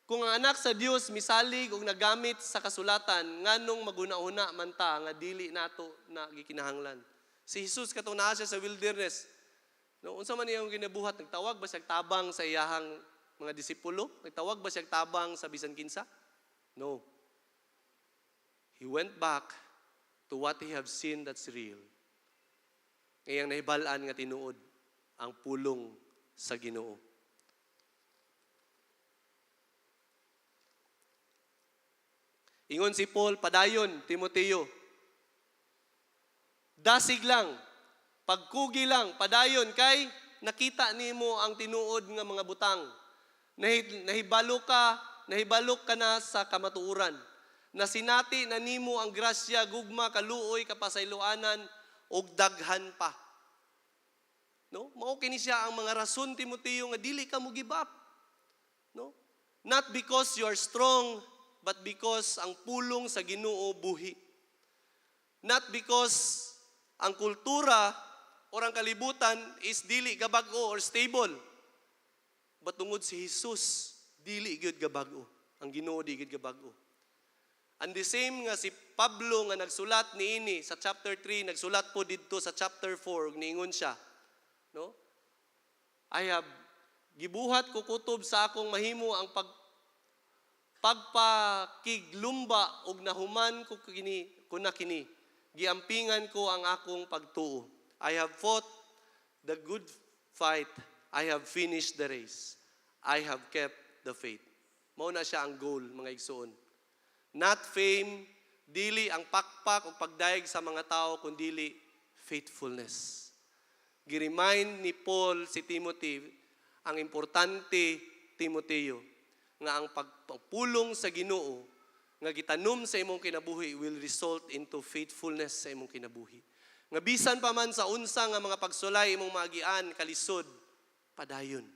Kung ang anak sa Dios misalig og nagamit sa kasulatan, nganong maguna-una man ta nga dili nato na gikinahanglan? Si Jesus katong naa siya sa wilderness. No, unsa man iyang ginabuhat, nagtawag ba siya tabang sa iyahang mga disipulo? Nagtawag ba siya tabang sa bisan kinsa? No. He went back to what he have seen that's real. Ngayang nahibal-an nga tinuod ang pulong sa Ginoo. Ingon si Paul, "Padayon, Timoteo. Dasig lang, pagkugi lang, padayon kay nakita nimo ang tinuod nga mga butang. Nahibalo ka na sa kamatuoran. Nasinati na nimo ang grasya, gugma, kaluoy, kapasayloanan ug daghan pa." No? Mao kini siya ang mga rason, Timoteo, nga dili ka mo give up. No? Not because you are strong, but because ang pulong sa Ginoo buhi. Not because ang kultura or ang kalibutan is dili gabag-o or stable. But tungod si Jesus, dili gyud gabag-o. Ang Ginoo di gyud gabag-o. And the same nga si Pablo nga nagsulat niini sa chapter 3, nagsulat po didto sa chapter 4 ug niingon siya, no? "I have gibuhat ko kutob sa akong mahimo ang pagpakiglumba ug nahuman ko kini kuna kini giampingan ko ang akong pagtuo. I have fought the good fight. I have finished the race. I have kept the faith." Mao na siya ang goal, mga igsoon. Not fame, dili ang pakpak o pagdayeg sa mga tao, kundili faithfulness. Gi-remind ni Paul si Timothy, ang importante, Timoteo, nga ang pagpulong sa Ginoo nga gitanom sa imong kinabuhi will result into faithfulness sa imong kinabuhi. Nga bisan pa man sa unsa nga mga pagsulay imong maagian, kalisod, padayon.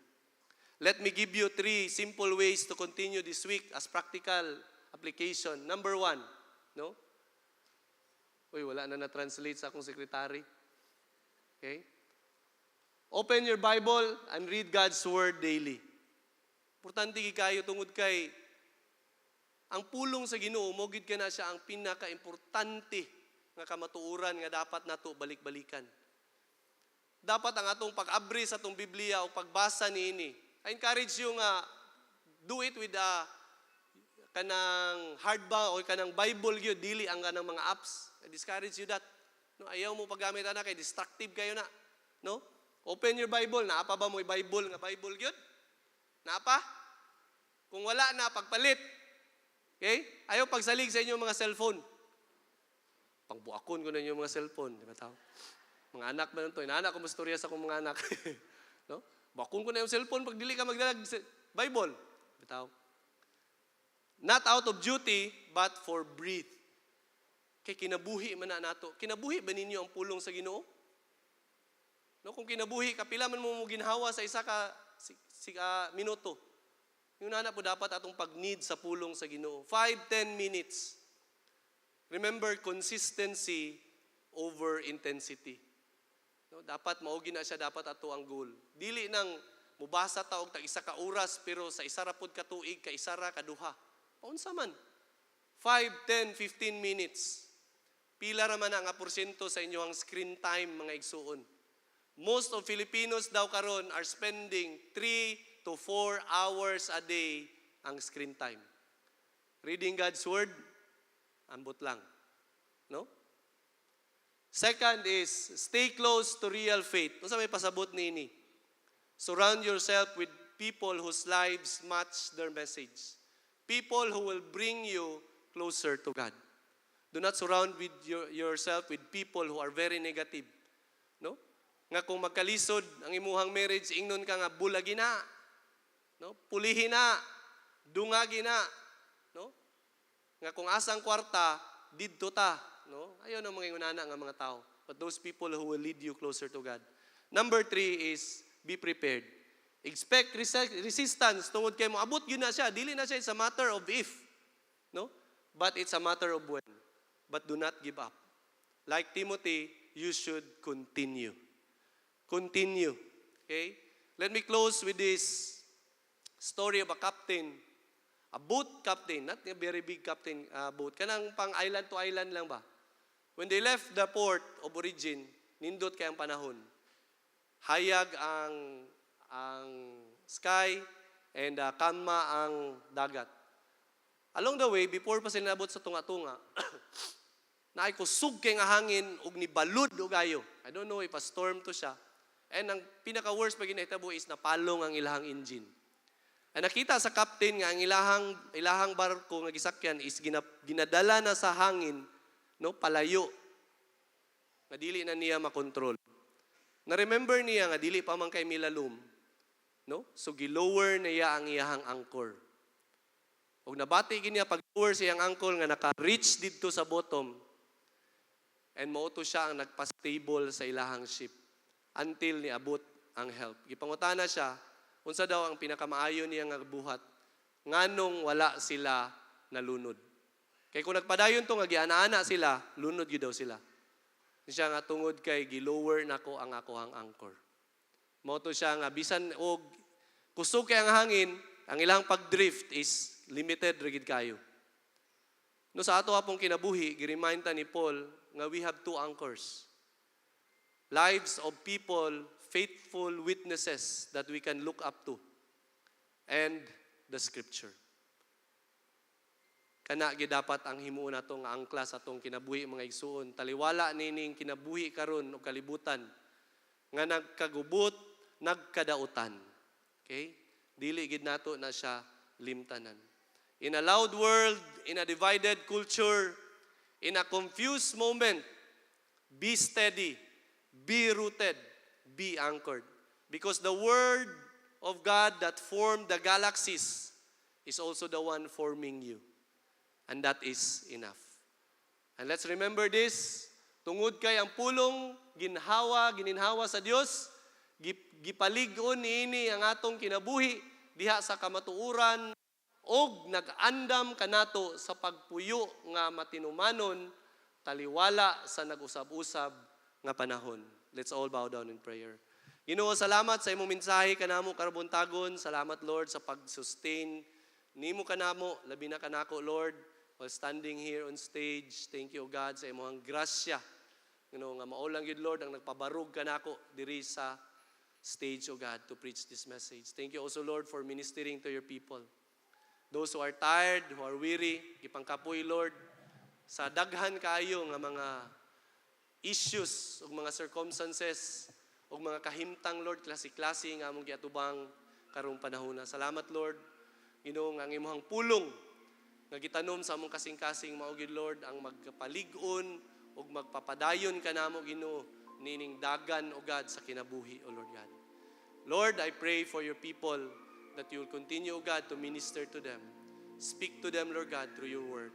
Let me give you three simple ways to continue this week as practical application. Number one, no? Uy, wala na na-translate sa akong secretary. Okay? Open your Bible and read God's Word daily. Importante gyud kayo tungod kay ang pulong sa Ginoo mao gyud kana siya ang pinaka-importante nga kamatuoran nga dapat nato balik-balikan. Dapat ang atong pag-abri sa atong Biblia o pagbasa niini. I encourage you nga do it with a kanang hardbound o kanang Bible gyud, dili ang kanang mga apps. I discourage you that. No, ayaw mo paggamit ana kay destructive kayo na. No? Open your Bible. Naa pa ba mo Bible nga Bible gyud? Naa pa? Kung wala na, pagpalit. Okay? Ayaw pagsalig sa inyong mga cellphone. Pangbuakon ko na inyong mga cellphone. Di ba tao? Mga anak ba to? Inaanak ko mastorya sa akong mga anak. No? Buakon ko na yung cellphone pag dili ka magdalag Bible. Di ba tao? Not out of duty, but for breathe. Kay kinabuhi man na nato. Kinabuhi ba ninyo ang pulong sa Ginoo? No, kung kinabuhi, kapila man mo mo ginhawa sa isa ka si minuto. Yung nana po dapat atong pag-need sa pulong sa Ginoo. 5, 10 minutes. Remember, consistency over intensity. No, dapat mao na siya dapat ato ang goal. Dili nang mubasa ta og tag isa ka oras pero sa isa ra pod ka tuig ka isa ra ka duha. Paunsa man? 5, 10, 15 minutes. Pila ra man ang porsyento sa inyong screen time, mga igsuon? Most of Filipinos daw karon are spending 3 to 4 hours a day ang screen time. Reading God's Word, ambot lang. No? Second is, stay close to real faith. Unsa may pasabot niini? Surround yourself with people whose lives match their message. People who will bring you closer to God. Do not surround with yourself with people who are very negative. No? Nga kung magkalisod ang imuhang marriage, ingnon ka nga bulagi na. No? Pulihin na. Dungagi na. No? Nga kung asang kwarta, didto ta. No? Ayaw ng mga ingunana nga mga tao. But those people who will lead you closer to God. Number three is be prepared. Expect resistance tungod kay mo abot yun na siya. Dili na siya, it's a matter of if. No? But it's a matter of when. But do not give up. Like Timothy, you should continue. Continue. Okay? Let me close with this story of a captain, a boat captain, not a very big captain boat. Kanang pang island to island lang ba? When they left the port of origin, nindot kay ang panahon. Hayag ang sky, And kalma ang dagat. Along the way, before pa sila nabot sa tunga-tunga, naay kusog kay nga hangin ug nibalud og ayo. I don't know if a storm to siya. And ang pinaka-worst pa ginahitabo is napalong ang ilahang engine. Ang nakita sa captain nga ang ilahang barko nga gisakyan is ginadala na sa hangin, no, palayo. Nga dili na niya makontrol. Na-remember niya nga dili pa man kay milalom, no? So gilower niya ang iyahang anchor. Ug nabati gyud niya pag lower sa iyang anchor nga naka-reach didto sa bottom. And mao to siya ang nagpa-stable sa ilahang ship until niabot ang help. Gipangutana siya, unsa daw ang pinakamaayo niya nga buhat nganong wala sila nalunod? Kay kung nagpadayon to nga giana-ana sila, lunod gyud daw sila. Siya nga tungod kay gilower nako ang akohang anchor. Mao to siya nga bisan og kusog kay ang hangin, ang ilang pag-drift is limited ra gid kayo. No, sa ato apong kinabuhi, gi-remind ta ni Paul nga we have two anchors. Lives of people, faithful witnesses that we can look up to, and the Scripture. Kana gyud dapat ang himuon nato nga angkla sa atong kinabuhi, mga igsuon. Taliwala nining kinabuhi karon og kalibutan nga nagkagubot, nagkadautan. Okay? Dili gid nato na siya limtanan. In a loud world, in a divided culture, in a confused moment, be steady, be rooted, be anchored. Because the Word of God that formed the galaxies is also the one forming you. And that is enough. And let's remember this, tungod kay ang pulong ginhawa, gininhawa sa Dios, gipalig-on niini ang atong kinabuhi diha sa kamatuoran og nag-andam kanato sa pagpuyo nga matinumanon taliwala sa nag-usab-usab nga panahon. Let's all bow down in prayer. Ginoo, salamat sa imong mensahe kanamo karong buntagon. Salamat, Lord, sa pag-sustain nimo kanamo, labi na kanako, Lord, while standing here on stage. Thank you, God, sa imong grasya. Ginoo, nga mao lang gyud, Lord, ang nagpabarog kanako diri sa stage, O God, to preach this message. Thank you also, Lord, for ministering to your people. Those who are tired, who are weary, gipangkapoy, Lord, sa daghan kaayo nga mga issues ug mga circumstances ug mga kahimtang, Lord, klase-klase nga among giatubang karong panahona. Salamat, Lord, Ginoo, nga ang imong pulong nga gitanom sa among kasing-kasing mao gyud, Lord, ang magpalig-on ug magpapadayon kanamo, Ginoo, nining dagan, O God, sa kinabuhi, O Lord God. Lord, I pray for your people that you will continue, O God, to minister to them. Speak to them, Lord God, through your word.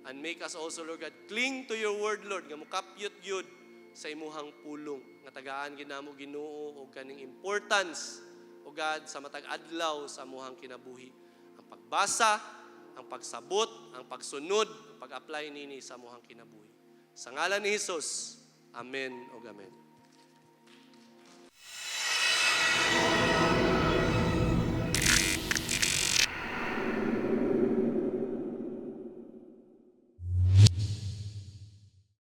And make us also, Lord God, cling to your word, Lord, nga mukapyot gyud sa imuhang pulong. Nga tagaan gyud namo, Ginoo, og kaning importance, O God, sa matag adlaw sa amuhang kinabuhi. Ang pagbasa, ang pagsabot, ang pagsunod, ang pag-apply nini sa amuhang kinabuhi. Sa ngalan ni Jesus, Amen ug Amen.